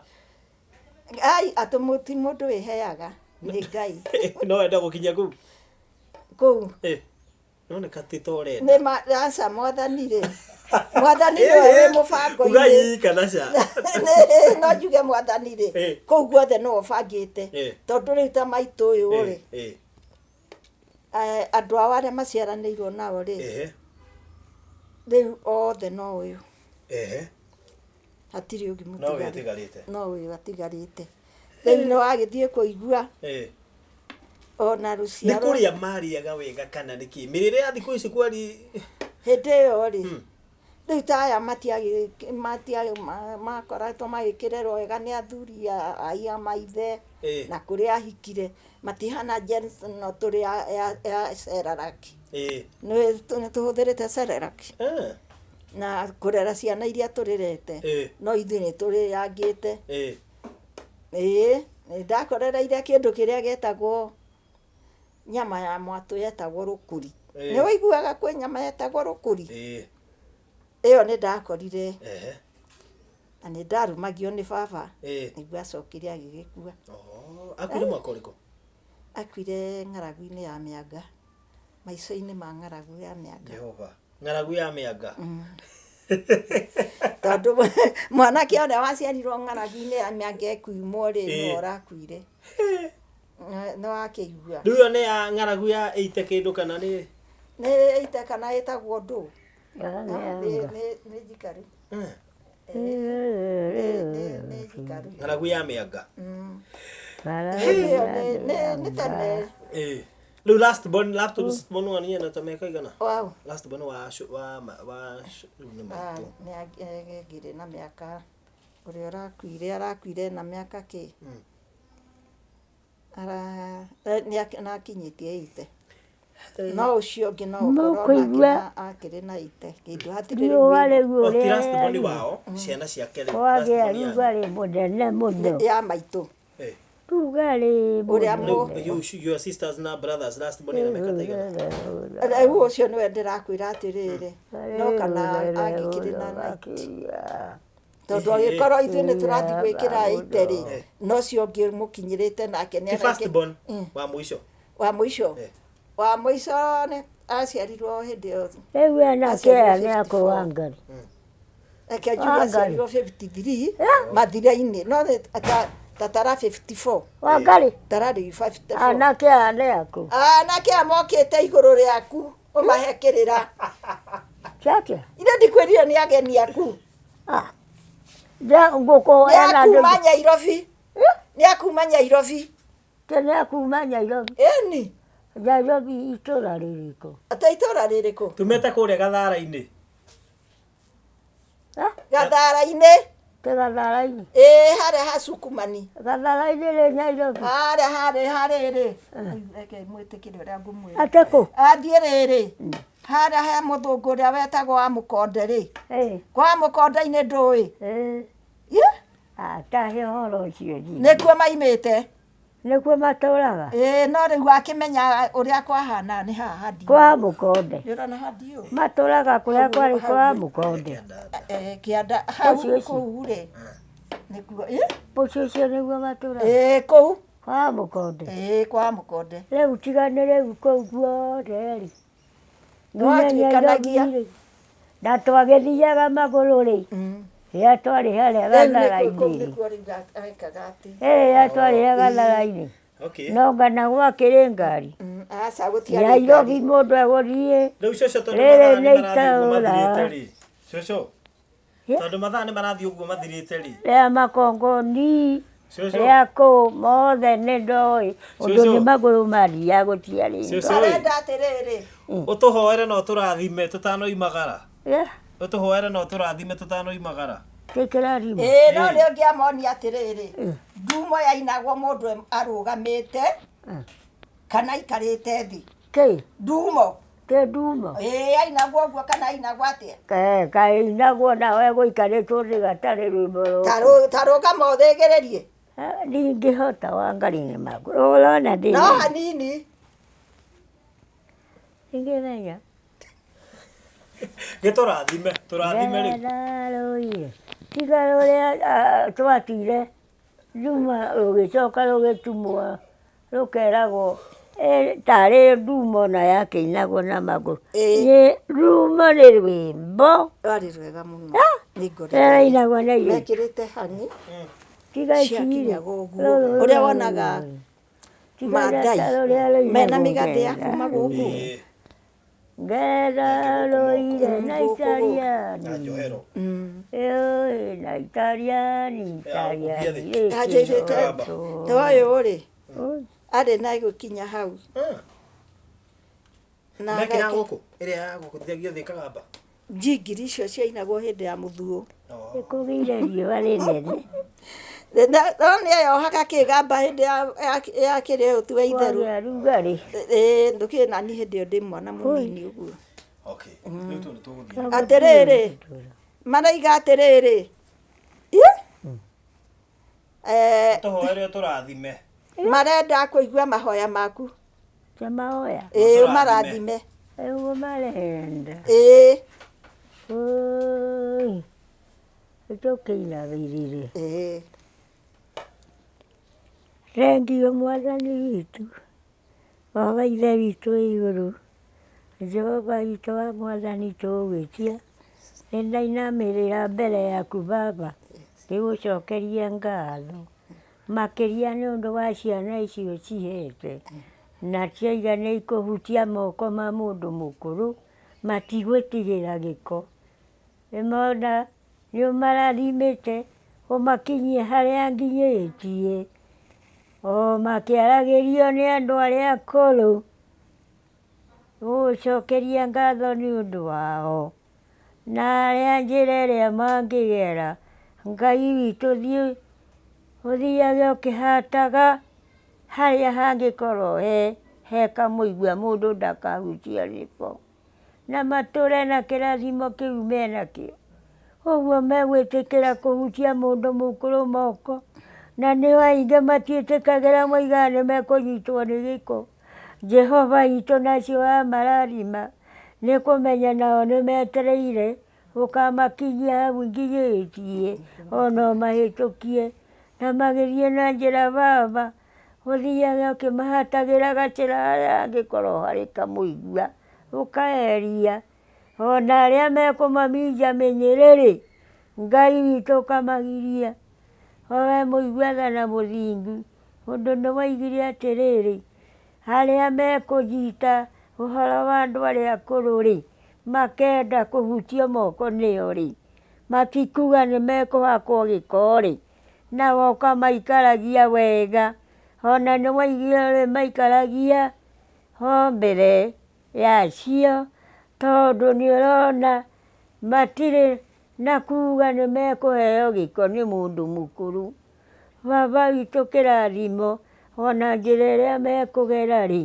Ai, atĩ ti mũndũ wĩheaga, nĩ Ngai. No wenda gũkinya kũu. Kũu. Eh. Noneka ti ta ũrenda. Nĩ ma, aca mwathani rĩ. Mwathani nĩwe wĩ mũbango-inĩ. Ugai kana ca. No njuge mwathani rĩ, kũu guothe nĩwe ũbangĩte. Tondũ rĩu ta maitũ ũyũ rĩ, andũ ao arĩa maciaranĩirwo nao rĩ, rĩu othe no ũyũ. Hatirĩ ũngĩ No ũyũ mũtigaru. ũtigarĩte. No ũyũ atigarĩte. Rĩu nĩ wagĩthiĩ kũigua ona Nĩ rũciaro kũrĩa marĩaga wega kana nĩ kĩ? Mĩrĩre ya thikũ ici kwari hĩndĩ ĩyo rĩ, rĩu ta aya makoretwo magĩkĩrerwo wega nĩ athuri a maithe na kũrĩa ahikire matihana Gen no tũrĩ ya Cerelac. Nĩ tũhũthĩrĩte Cerelac na kũrera ciana iria tũrerete no ithuĩ nĩ tũrĩangĩte. Ĩĩ nĩ ndakorereire kĩndũ kĩrĩa gĩetagwo nyama ya mwatũ yetagwo rũkũri. Nĩ ũiguaga kwĩ nyama yetagwo rũkũri? Ĩyo nĩ ndakorire na nĩ ndarumagio nĩ baba nĩguo acokire agĩgĩkua. Akuire mwaka ũrĩkũ? Akuire ng'aragu-inĩ ya mĩanga, maica-inĩ ma ng'aragu ya mĩanga. Jehova. Ng'aragu ya mĩanga. Tondũ mwanake ũrĩa waciarirwo ng'aragu-inĩ ya mĩanga ekuimwo rĩ, nĩwe ũrakuire. Nĩ wakĩigua. Rĩu ĩyo nĩ ya ng'aragu ya ĩite kĩndũ kana nĩ? Nĩ ĩite kana ĩtagwo ndũ. Nĩ njikaru. Nĩ njikaru. Ng'aragu ya mĩanga. Ĩyo nĩ tene. Rĩu last born, last born wa niĩ na ta mĩaka igana? Wow. Last born wa wa wa rĩu nĩ maitũ. Nĩ angĩrĩ na mĩaka, ũrĩa ũrakuire arakuire na mĩaka kĩ? Nĩ akinyĩtie 80. No ũcio ũngĩ no ũkorwo akĩrĩ na 80 kĩndũ hatirĩ rĩu. Riũa rĩu O ti ũrĩa last born wao, ciana ciake rĩu. kwagĩa rugarĩ mũnene mũno. Ya maitũ. Rugarĩ Ũrĩa mũnene. Your sisters na brothers last born ina mĩaka ta igana? Rĩu ũcio nĩwe ndĩrakwĩra atĩrĩrĩ, no kana angĩkĩrĩ na 90. Tondũ angĩkorwo ithuĩ nĩ tũrathiĩ gwĩkĩra 80 rĩ, no ũcio ũngĩ mũkinyĩrĩte nake nĩ Ti first born wa mũico. Wa mũico. Wa mũico nĩ aciarirwo hĩndĩ ĩyo. Rĩu anake aya nĩ akũ Wangari. Reke njuge aciarirwo 53 mathira-inĩ, no ta tara 54. Wangari. Tara rĩu 54. Anake aya nĩ akũ. Anake aya mokĩte igũrũ rĩaku ũmahe kĩrĩra. Tiatia? Ithe ndikwĩrire nĩ ageni aku. Ngũkũhoya na Nĩ akuma Nyairobi. Nĩ akuma Nyairobi. Nĩ akuma Nyairobi. Ĩni. Nyairobi itũra rĩrĩkũ? Ate itũra rĩrĩkũ? Tumĩte kũrĩa Gathara-inĩ. Gathara-inĩ. Te Gathara-inĩ? Ĩĩ harĩa ha Sukumani. Gathara-inĩ rĩ Nyairobi? Harĩa harĩ harĩrĩ. Reke mwĩtĩkĩre ũrĩa ngũmwĩra. Ate kũ? Athiĩ rĩrĩ. Harĩa he mũthũngũ ũrĩa wetagwo wa Mũkonde rĩ. Kwa Mũkonde-inĩ ndũĩ? Tahe ũhoro ũcio niĩ. Nĩkuo maimĩte. Nĩkuo matũraga? Ĩĩ no rĩu akĩmenya ũrĩa kwahana nĩ haha handi. Kwa Mũkonde. Nĩ ũrona handi ũyũ? Matũraga kũrĩa kwarĩ kwa Mũkonde. Kĩanda hau kũu rĩ. Nĩkuo. Mũciĩ ũcio nĩguo matũraga? Ĩĩ kũu. Kwa Mũkonde. Ĩĩ kwa Mũkonde. Rĩu tiga nĩ rĩu kũu guothe rĩ. Nĩwatuĩkanagia. Na twagĩthiaga magũrũ rĩ. Rĩrĩa twarĩ harĩa Gathara-inĩ. Kũu nĩkuo rĩu ekaga atĩ. Rĩrĩa twarĩ Gathara-inĩ. No ngana gwakĩrĩ ngari. Aca gũtiarĩ Nairobi mũndũ egũthiĩ. Rĩu cũcũ tondũ Rĩrĩ mathaa nĩ nĩ marathiĩ ũguo itũũra. mathirĩte rĩ. Cũcũ. Tondũ mathaa nĩ marathiĩ ũguo mathirĩte rĩ. Rĩa Makongoni. Rĩa kũu mothe nĩ ndoĩ. Ũndũ nĩ magũrũ mathiaga gũtiarĩ ngari. Arenda atĩrĩrĩ. Ũtũhoere na ũtũrathime tũtanoimagara. Ũtũhoere na ũtũrathime tũtanoimagara. Kĩrathimo. Ĩĩ no nĩ ũngĩamonia atĩrĩrĩ, ngumo yainagwo mũndũ arũgamĩte kana aikarĩte thĩ. Kĩ? Ndumo. Kĩ ndumo? Ĩĩ yainagwo ũguo kana yainagwo atĩa? Kainagwo nawe gũikarĩtwo thĩ gatarĩ rwĩmbo rũkũ. Ta rũgama ũthĩgĩrĩrie. Ndingĩhota Wangari nĩ magũrũ. Ũrona ndĩ. No hanini. Ndingĩmenya. Gĩtũrathime, tũrathime rĩu. Ndarũire. Tiga rũrĩa twatire nduma rũgĩcoka rũgĩtumwo rũkeragwo Tarĩ ndumo na yakĩinagwo na magũrũ. Ĩĩ. Nĩ rumo nĩ rwĩmbo. Rwarĩ rwega mũno. Nĩ ngorire. Rĩrainagwo na irĩtu. Mekĩrĩte hani Tiga ici rĩ. ciakinyaga ũguo. Ũrĩa wonaga Tiga Maathai rũrĩa rũinagwo mena mĩgathĩ ya ngetha. kuma gũkũ. Ngetha rũire na Italiani. Na njohero. Ĩĩ, na Italiani, Italiani. Anjĩrĩte rĩkĩrotwo. ta ũyũ rĩ arĩ na gũkinya hau na Mekĩraga agekĩ- gũkũ ĩrĩa ya gũkũthithagia thĩ ĩkagamba. njingiri icio ciainagwo hĩndĩ ya mũthuo. Nĩkũgĩire riũa rĩnene. No nĩ eyohaga kĩgamba hĩndĩ ya kĩrĩa ũyũ ti wa itherũ. Kwagĩa rugarĩ. Ĩĩ ndũkĩrĩ nani hĩndĩ ĩyo ndĩ mwana mũnini ũguo. Okay. Rĩu tũ nĩ tũgũthiĩ. Atĩrĩrĩ, maraiga atĩrĩrĩ, Ih! Eh, Tũhoere ũtũrathime. Marenda kũigua mahoya maku. Cia mahoya. Ĩĩ ũmarathime. Ũguo marenda. Ĩĩ. Ũi, nĩtũkĩinamĩrĩre. Ĩĩ. Thengiũ Mwathani witũ, Baba Ithe witũ wĩ igũrũ, Jehova witũ wa Mwathani tũgũgwĩtia, nĩndainamĩrĩra mbere yaku Baba, ngĩgũcokeria ngatho, makĩria nĩ ũndũ wa ciana icio ũcihete, na ciaiga nĩ ikũhutia moko ma mũndũ mũkũrũ, matigwĩtigĩra gĩko. Nĩmona nĩ ũmarathimĩte, ũmakinyie harĩa nginyĩtie, o makĩaragĩrio nĩ andũ arĩa akũrũ, gũgũcokeria ngatho nĩ ũndũ wao, na arĩa njĩra ĩrĩa mangĩgera, Ngai witũ thiĩ ũthiage ũkĩhataga harĩa hangĩkorwo he kamũigua mũndũ ndakahutie nĩko. Na matũre na kĩrathimo kĩu menakĩo. Ũguo megwĩtĩkĩra kũhutia mũndũ mũkũrũ moko, na nĩo aingĩ matiĩtĩkagĩra moigaga nĩ mekũnyitwo nĩ gĩko. Jehova witũ nacio amarathima, nĩ kũmenya nao nĩ metereire ũkamakinyia hau nginyĩtie, ona ũmahĩtũkie, na magĩthiĩ na njĩra Baba, ũthiage ũkĩmahatagĩra gacĩra harĩa hangĩkorwo harĩ kamũigua, ũkaeheria, ona arĩa mekũmaminja mĩnyĩrĩ-rĩ, Ngai witũ ũkamagiria, o we mũigua tha na mũthingu, ũndũ nĩwoigire atĩrĩrĩ, arĩa mekũnyita ũhoro wa andũ arĩa akũrũ-rĩ, makenda kũhutio moko nĩo-rĩ, matikuga nĩmekũhakwo gĩko-rĩ, nawe ũkamaikaragia wega, ona nĩwoigire ũrĩmaikaragia o mbere yacio, tondũ nĩũrona matirĩ na kuga nĩmekũheo gĩko nĩ mũndũ mũkũrũ. Baba witũ kĩrathimo, ona njĩra ĩrĩa mekũgera-rĩ,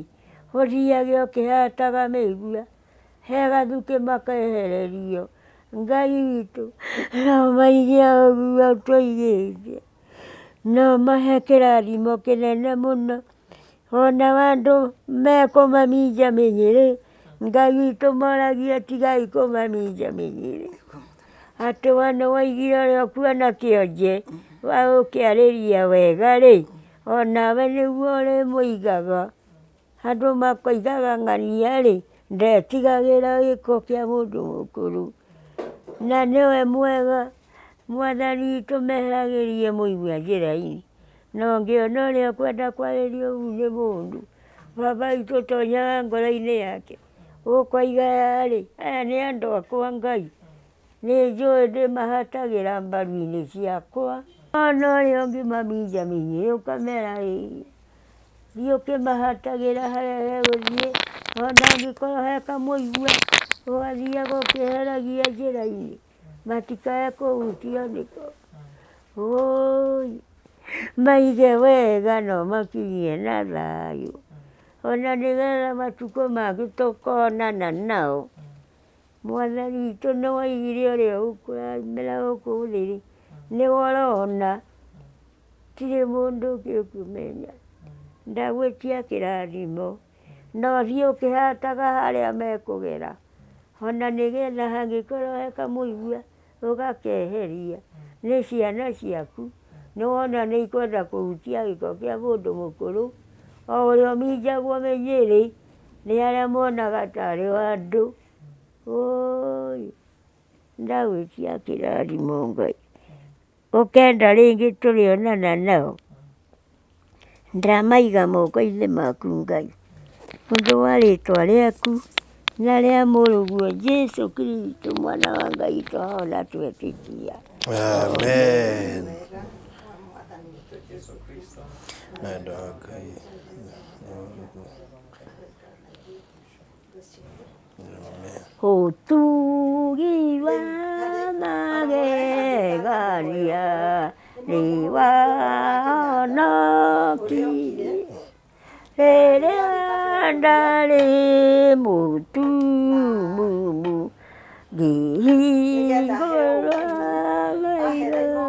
ũthiage ũkĩhataga mĩigua, he gathukĩ makehererio. Ngai witũ no maige ũguo tũigĩte, no mahe kĩrathimo kĩnene mũno, ona andũ mekũmaminja mĩnyĩrĩ, Ngai witũ moragie tigai kũmaminja mĩnyĩrĩ. Atĩ we nĩwaigire ũrĩa ũkuona kĩonje, ũkĩarĩria wega-rĩ, onawe nĩguo ũrĩmũigaga. Andũ makoigaga ng'ania-rĩ, ndetigagĩra gĩko kĩa mũndũ mũkũrũ. Na nĩwe mwega, Mwathani witũ meheragĩrie mũigua njĩra-inĩ. Na ũngĩona ũrĩa ũkwenda kwarĩrio ũru nĩ mũndũ, Baba witũ tonyaga ngoro-inĩ yake, ũkoiga rĩ, aya nĩ andũ akwa Ngai, nĩ njũĩ ndĩmahatagĩra mbaru-inĩ ciakwa. Ona ũrĩa ũngĩmaminjaminjia ũkamera ĩĩ, thiĩ ũkĩmahatagĩra harĩa hegũthiĩ, ona angĩkorwo he kamũigua, ũgathiaga ũkĩheragia njĩra-inĩ, matikae kũhutio nĩko. Ũũi, maige wega na ũmakinyie na thayũ, ona nĩgetha matukũ mangĩ tũkonana nao. Mwathani witũ nĩwoigire ũrĩa ũgũkũrathimĩra gũkũ thĩ-rĩ, nĩwe ũrona, tirĩ mũndũ ũngĩ ũkũmenya. Ndagwĩtia kĩrathimo, na ũthiĩ ũkĩhataga harĩa mekũgera, ona nĩgetha hangĩkorwo he kamũigua ũgakeheria, nĩ ciana ciaku, nĩwona nĩikwenda kũhutia gĩko kĩa mũndũ mũkũrũ, O ũrĩa ũminjagwo mĩnyĩrĩ nĩ arĩa monaga tarĩ o andũ. Ũũi ndagwĩtia kĩrathimo Ngai. Ũkenda rĩngĩ tũrĩonana nao. Ndamaiga moko-inĩ maku Ngai, ũndũ wa rĩtwa rĩaku na rĩa mũrũguo Jesu Kristo mwana wa Ngai twahoya twetĩkia. Amen. Wendo wa Ngai. Ũtugi wa magegania nĩ wahonokirie rĩrĩa ndarĩ mũtumumu ngĩhingũra maitho.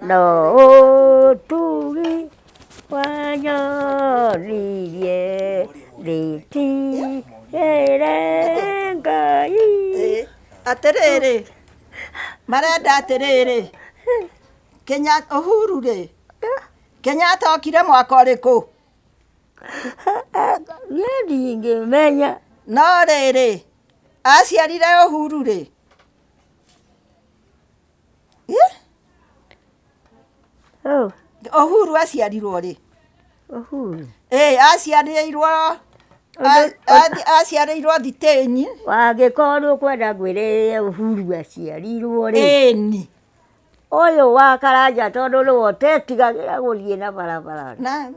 No ũtugi wanyonirie ndĩtigĩre Ngai. Atĩrĩrĩ, marenda atĩrĩrĩ, Kenya Uhuru rĩ, Kenyatta okire mwaka ũrĩkũ? Niĩ ndingĩmenya. No rĩrĩ, aciarire Uhuru rĩ? Ĩ? Oh, Uhuru aciarirwo rĩ? Uhuru. Ĩ, aciarĩirwo aciarĩirwo thitĩnyi. Wangĩkorwo nĩ ũkwenda ngwĩre Uhuru aciarirwo rĩ. Ĩni. Ũyũ wa Karanja tondũ nĩwe ũtetigagĩra gũthiĩ na barabara rĩ.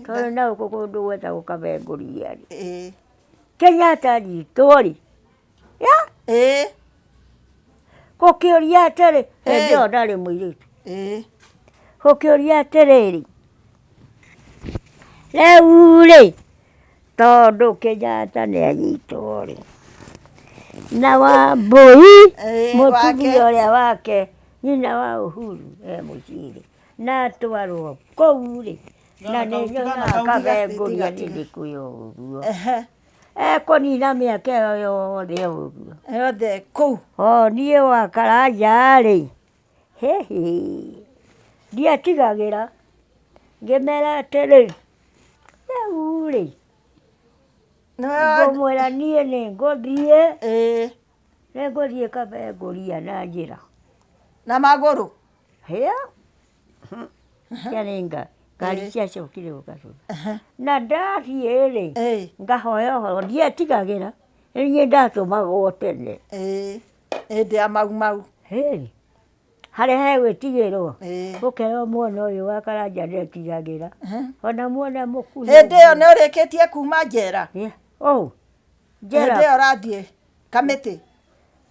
Tondũ na gũkũ kũndũ gwetagwo Kabengũria rĩ. Ĩ. Kenyatta anyitwo rĩ. Ya. Ĩ. Gũkĩũria atĩrĩ, hĩndĩ ĩyo ndarĩ mũirĩtu. Ĩ. Gũkĩũria atĩrĩrĩ, rĩu rĩ, tondũ Kenyatta nĩ anyitwo rĩ, na Wambũi mũtumia ũrĩa wake nyina wa Uhuru e mũciĩ rĩ, na atwarwo kũu rĩ, na nĩ nyonaga Kabengũria nĩ ndĩkũya ũguo. Ekũnina mĩaka ĩyo yothe ũguo. Yothe kũu. O niĩ wa Karanja rĩ, hĩhĩ, ndiatigagĩra, ngĩmera atĩrĩ, rĩu rĩ, ngũmwĩra niĩ nĩ ngũthiĩ, nĩ ngũthiĩ Kabengũria na njĩra. Na magũrũ? Hĩa, ciarĩ ngari ciacokire gũka thutha. Na ndathiĩ rĩ, ngahoya ũhoro, ndietigagĩra, nĩ niĩ ndatũmagwo tene. Hĩndĩ ya Mau Mau. Hĩ, harĩa he gwĩtigĩrwo, ũkerwo mwana ũyũ wa Karanja ndetigagĩra, ona muona mũkuhĩ. Hĩndĩ ĩyo nĩ ũrĩkĩtie kuma njera? Ũũ, njera. Hĩndĩ ĩyo ũrathiĩ kamĩtĩ?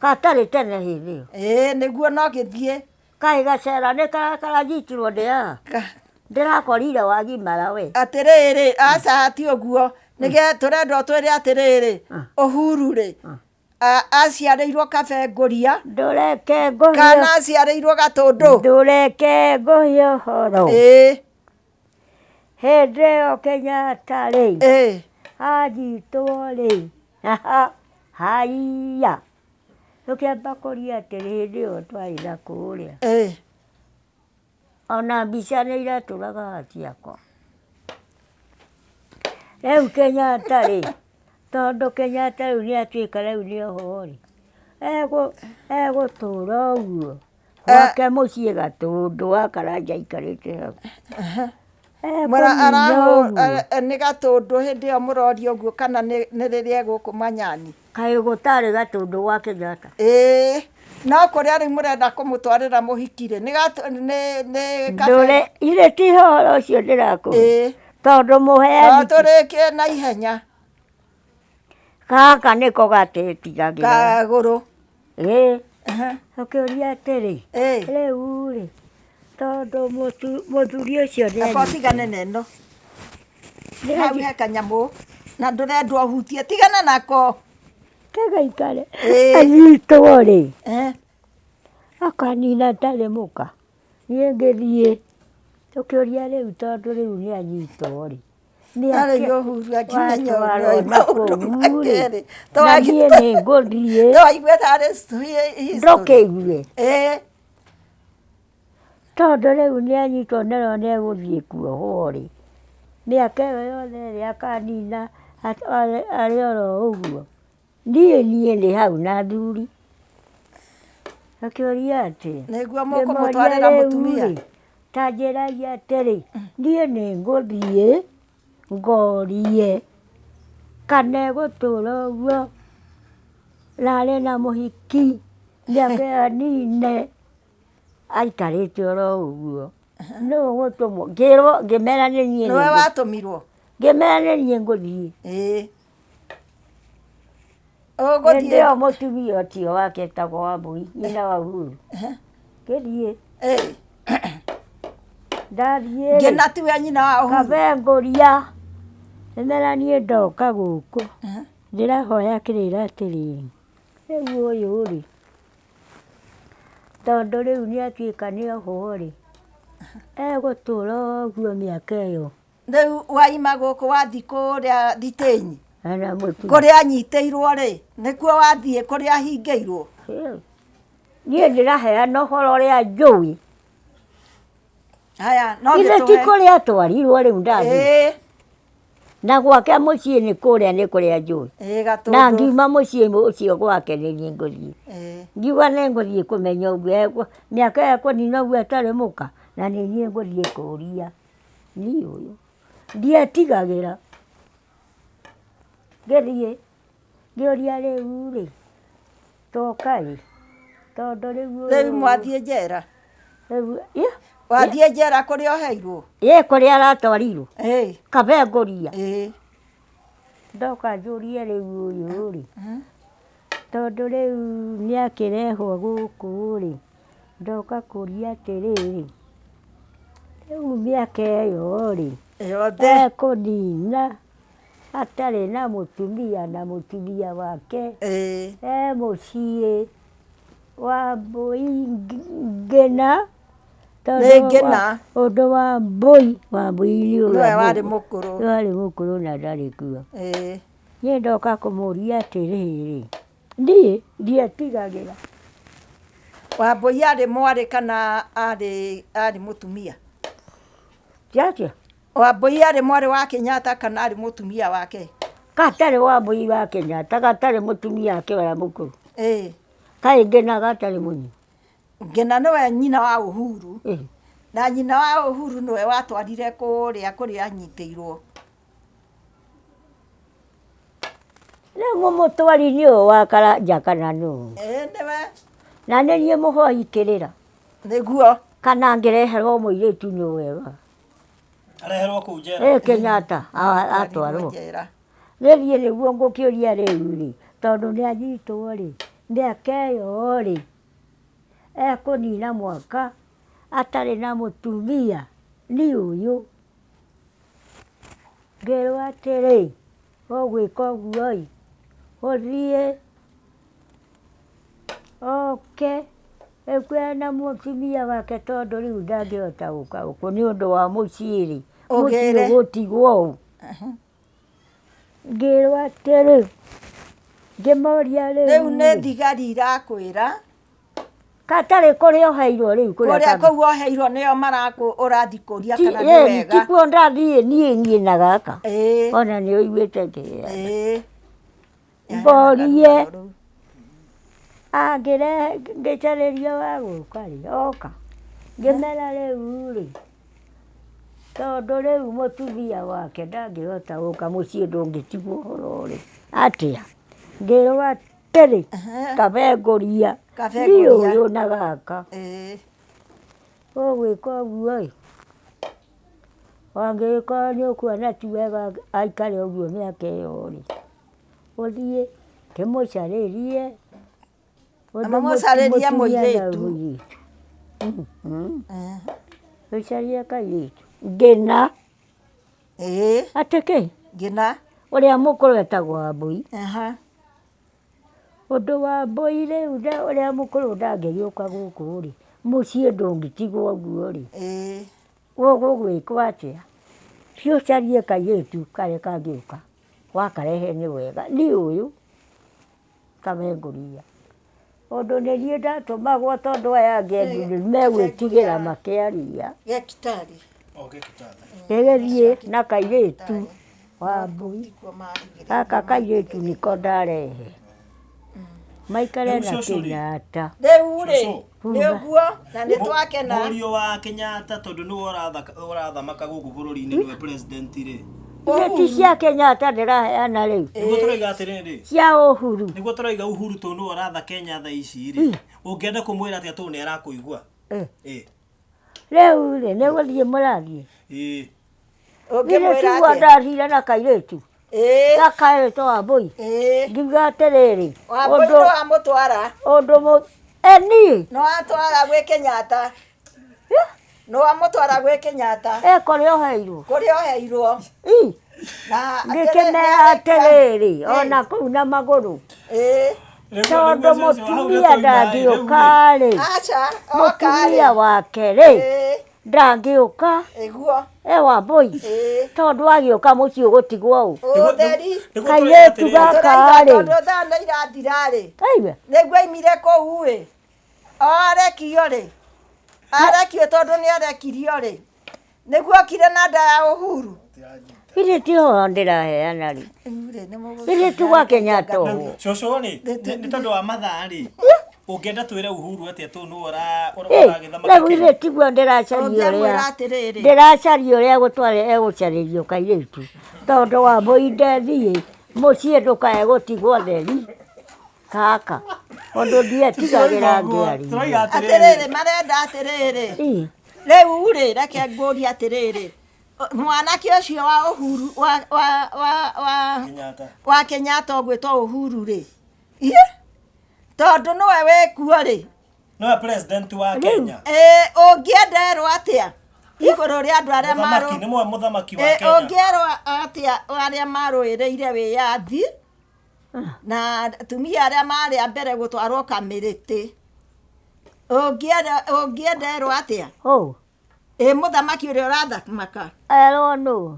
Gatarĩ tene hĩndĩ ĩyo. Ĩĩ nĩguo no gĩthiĩ. Kaĩ gacera nĩ karanyitirwo ndĩ haha? Ndĩrakorire wagimara we. Atĩrĩrĩ, aca ti ũguo. Nĩge tũrenda ũtwĩre atĩrĩrĩ, Uhuru rĩ, aciarĩirwo Kabengũria. Ndũreke ngũhe. Kana aciarĩirwo Gatũndũ. Ndũreke ngũhe ũhoro. Ĩĩ. Hĩndĩ ĩyo Kenyatta rĩ, anyitwo rĩ, haiya. Tũkĩamba kũria atĩrĩ, hĩndĩ ĩyo twarĩ na kũrĩa, ona mbica nĩ iratũraga haha ciakwa. Rĩu Kenyatta rĩ, tondũ Kenyatta rĩu nĩ atuĩka rĩu nĩ ohwo rĩ, egũtũra ũguo? Gwake mũciĩ Gatũndũ wa Karanja aikarĩte hau. Ekũnina ũguo. Nĩ Gatũndũ hĩndĩ ĩyo mũroria ũguo kana nĩ rĩrĩa e gũkũ Manyani? Kaĩ gũtarĩ Gatũndũ gwa Kenyatta? Ĩĩ, no kũrĩa rĩu mũrenda kũmũtwarĩra mũhiki rĩ, nĩ nĩ Ndũre, githĩ ti ũhoro ũcio ndĩrakũhe? Tondũ mũheani. No tũrĩkie na ihenya. Gaka nĩko gatetigagĩra. Kagũrũ. Ĩĩ. Ũkĩũria atĩrĩ, rĩu rĩ, tondũ mũthuri ũcio nĩ. Amba ũtigane na ĩno. Hau he kanyamũ na ndũrendwo ũhutie, tigana nako. Kagaikare. Anyitwo rĩ, akanina atarĩ mũka. Niĩ ngĩthiĩ, tũkĩũria rĩu tondũ rĩu nĩ anyitwo rĩ. Arĩ Uhuru akĩmenya Watwarwo ũrĩa na maũndũ kũu ma rĩ, kerĩ. na niĩ nĩ ngũthiĩ Twaigua tarĩ history. ndũkĩigue Ĩĩ. Tondũ rĩu nĩanyitwo nĩro nĩegũthiĩ kuohwo-rĩ, mĩaka ĩyo yothe ĩrĩ akanina arĩ oro ũguo. Niĩ niĩ ndĩ hau na athuri. Akĩũria atĩ, Nĩguo ngĩmoria mũkũmũtwarĩra rĩu mũtumia? rĩ, ta njĩrai atĩrĩ, niĩ nĩngũthiĩ ngorie kana egũtũra ũguo na arĩ na mũhiki mĩaka ĩyo anine aikarĩte oro ũguo. Nũ ũgũtũmwo? Ngĩrwo ngĩmera nĩ niĩ Nĩwe watũmirwo? Ngĩmera nĩ niĩ ngũthiĩ. Ĩĩ. Hĩndĩ Ũgũthiĩ ĩyo mũtumia ũcio wake etagwo Wambũi, nyina wa Uhuru. Ngĩthiĩ, Ĩĩ. ndathiĩ rĩ, Ngĩna tiwe nyina wa Uhuru. kabe ngũria, ngĩmera niĩ ndoka gũkũ, ndĩrahoya kĩrĩra atĩrĩrĩ, rĩu ũyũ rĩ, tondũ rĩu nĩatuĩka nĩohwo rĩ, egũtũra ũguo mĩaka ĩyo. Rĩu waima gũkũ wathiĩ kũrĩa thitĩnyi Ana mũtumia. kũrĩa anyitĩirwo rĩ nĩkuo wathiĩ kũrĩa ahingĩirwo Niĩ ndĩraheana ũhoro ũrĩa njũĩ. Haya no Githĩ ti gĩtũhe kũrĩa atwarirwo rĩu ndathiĩ. Ĩĩ, Na gwake mũciĩ nĩ kũrĩa nĩ kũrĩa njũĩ. ĩĩ Na Gatũndũ ngiuma mũciĩ ũcio gwake nĩ niĩ ngũthiĩ. Ĩĩ. Ngiuga nĩ ngũthiĩ kũmenya ũguo mĩaka ĩyo ekũnina ũguo atarĩ mũka na nĩ niĩ ngũthiĩ kũria. Niĩ ũyũ ndietigagĩra, ngĩthiĩ ngĩũria rĩu rĩ, toka ĩ, tondũ rĩu ũyũ Rĩu mwathiĩ njera? Rĩu ĩ Wathiĩ njera kũrĩa oheirwo? Ĩ kũrĩa aratwarirwo? Ĩ. Kabengũria? Ĩ. Ndoka njũrie rĩu ũyũ rĩ, tondũ rĩu nĩakĩrehwo gũkũ rĩ, ndoka kũria atĩrĩrĩ, rĩu mĩaka ĩyo rĩ, Yothe. ekũnina atarĩ na mũtumia na mũtumia wake Ĩĩ. e mũciĩ Wambũi Ngĩna, Nĩ tondũ Ngĩna. ũndũ wa mbũi, Wambũi nĩ ũrĩa Nĩwe warĩ mũkũrũ. Nĩwe warĩ mũkũrũ na ndarĩ kuo. Ĩĩ. Niĩ ndoka kũmũria atĩrĩrĩ, niĩ ndietigagĩra. Wambũi arĩ mwarĩ kana arĩ arĩ mũtumia? Ti atĩa? Wambũi arĩ mwarĩ wa Kenyatta kana arĩ mũtumia wake? Gatarĩ Wambũi wa Kenyatta, gatarĩ mũtumia wake ũrĩa mũkũrũ. Ĩĩ. Kaĩ Ngĩna gatarĩ mũnyi? Ngĩna nĩwe nyina wa Uhuru. Ĩĩ. Na nyina wa Uhuru nĩwe watwarire kũrĩa kũrĩa anyitĩirwo. Rĩu mũmũtwari nĩ ũyũ wa Karanja kana nũ? Ĩĩ nĩwe. Na nĩ niĩ mũhoi kĩrĩra. Nĩguo. Kana ngĩreherwo mũirĩtu nĩ wega. Areherwo kũu njera. Ĩ Kenyatta atwarwo. Njera. Gĩthiĩ nĩguo ngũkĩũria rĩu rĩ, tondũ nĩ anyitwo rĩ, mĩaka ĩyo rĩ, ekũnina mwaka atarĩ na mũtumia, niĩ ũyũ. Ngĩrwo atĩrĩ, ũgwĩka ũguo ĩ, ũthiĩ oke ena mũtumia wake tondũ rĩu ndangĩhota gũka gũkũ nĩ ũndũ wa mũciĩ rĩ, mũciĩ Ũgĩre. ũgũtigwo ũ? Ngĩrwo atĩrĩ, ngĩmoria Rĩu rĩu nĩ rĩ, thigari irakwĩra Gatarĩ kũrĩa oheirwo rĩu kũrĩa Kũrĩa kamba. kũu oheirwo nĩo marakũ ũrathiĩ kũria Ti kana nĩ ĩni wega. tikuo ndathiĩ niĩ niĩ na gaka. Ĩĩ. Ona nĩ ũiguĩte ngĩheana. Ĩĩ. Mborie angĩre ngĩcarĩria wa gũka rĩ oka ngĩmera rĩu rĩ tondũ rĩu mũtumia wake ndangĩhota gũka mũciĩ ndũngĩtigwo ũhoro rĩ atĩa ngĩrwo atĩrĩ kabengũria Kabengũria. niĩ ũyũ na gaka Ĩĩ. ũgwĩka ũguo ĩ wangĩgĩkorwo nĩ ũkuona ti wega aikare ũguo mĩaka ĩyo rĩ ũthiĩ ndĩmũcarĩrie ũndũ Mũmũcarĩrie mũtumia na mũirĩtu. mũirĩtu. Ũcarie kairĩtu ngĩna Ĩĩ. atĩ kĩ Ngĩna. ũrĩa mũkũrũ etagwo Wambũi Aha. Ũndũ wa mbũi rĩu ũrĩa mũkũrũ ndangĩgĩũka gũkũ rĩ, mũciĩ ndũngĩtigwo ũguo rĩ, Ĩĩ. gũgwĩkwo atĩa? Thiĩ ũcarie kairĩtu karĩa kangĩũka, wakarehe nĩ wega, niĩ ũyũ kamengũria. Ũndũ nĩ niĩ ndatũmagwo tondũ aya angĩ megwĩtigĩra makĩaria. Gĩkitari. Gĩgĩthiĩ na kairĩtu Wambui. Gaka kairĩtu nĩko ndarehe. Maikare na Kenyatta. Rĩu rĩ, nĩ ũguo na nĩ twakena. Mũriũ wa Kenyatta tondũ nĩwe ũrathamaka gũkũ bũrũri-inĩ nĩwe president rĩ. Nĩ ti cia Kenyatta ndĩraheana rĩu. Nĩguo tũroiga atĩrĩrĩ. Cia Uhuru. Nĩguo tũroiga Uhuru tondũ nĩwe ũratha Kenya thaa ici rĩ. Ũngĩenda kũmwĩra atĩa tondũ nĩ arakũigua? Ĩ. Rĩu rĩ, nĩ gũthiĩ mũrathiĩ? Ĩ. Githĩ tiguo ndathire na kairĩtu? Gakaĩtwo Wambũi? Ngiuga atĩrĩrĩ. Wambũi nĩ wamũtwara. Ũndũ mũ... Ĩ niĩ? Nĩ watwara gwĩ Kenyatta. Nĩ wamũtwara gwĩ Kenyatta. Ĩ kũrĩa oheirwo? Kũrĩa oheirwo. Na Ngĩkĩmera atĩrĩrĩ, ona kũu na magũrũ. Tondũ mũtumia ndangĩũka rĩ, mũtumia wake rĩ, ndangĩũka. E Wambũi, tondũ agĩũka mũciĩ ũgũtigwo ũ? Kairĩtu gaka rĩ. Tondũ thaa nĩ irathira rĩ. Aigua. Nĩguo aimire kũu ĩ. Arekio rĩ, arekio tondũ nĩ arekirio rĩ, nĩguo okire na nda ya Uhuru. Githĩ ti ũhoro ndĩraheana rĩ? Githĩ ti gwa Kenyatta ũguo? Cũcũ rĩ, nĩ tondũ wa mathaa rĩ, ũngĩenda twĩre Uhuru atĩa tondũ nĩwe Ĩ, ũragĩthamaka rĩu Kenya? githĩ tiguo ndĩracaria ũrĩa Ũngĩamwĩra atĩrĩrĩ. ndĩracaria ũrĩa egũtwara egũcarĩrio kairĩtu tondũ Wambũi ndethiĩ mũciĩ ndũkae gũtigwo theri. Kaka, ũndũ ndietigagĩra ngĩaria. Atĩrĩrĩ, marenda atĩrĩrĩ, rĩu rĩ, reke ngũrie atĩrĩrĩ, mwanake ũcio wa Uhuru wa wa wa wa wa Kenyatta ũgwĩtwo Uhuru rĩ, ĩ tondũ nĩwe wĩkuo rĩ, Nĩwe president wa Kenya. Ĩ ũngĩenda erwo atĩa igũrũ rĩa andũ arĩa marũ Mũthamaki, nĩ mũwe mũthamaki wa Ĩ Kenya. ũngĩerwo atĩa arĩa marũĩrĩire wĩyathi na atumia arĩa marĩ a mbere gũtwarwo kamĩrĩtĩ ũngĩenda erwo atĩa? Ĩ mũthamaki ũrĩa ũrathamaka. Erwo nũ?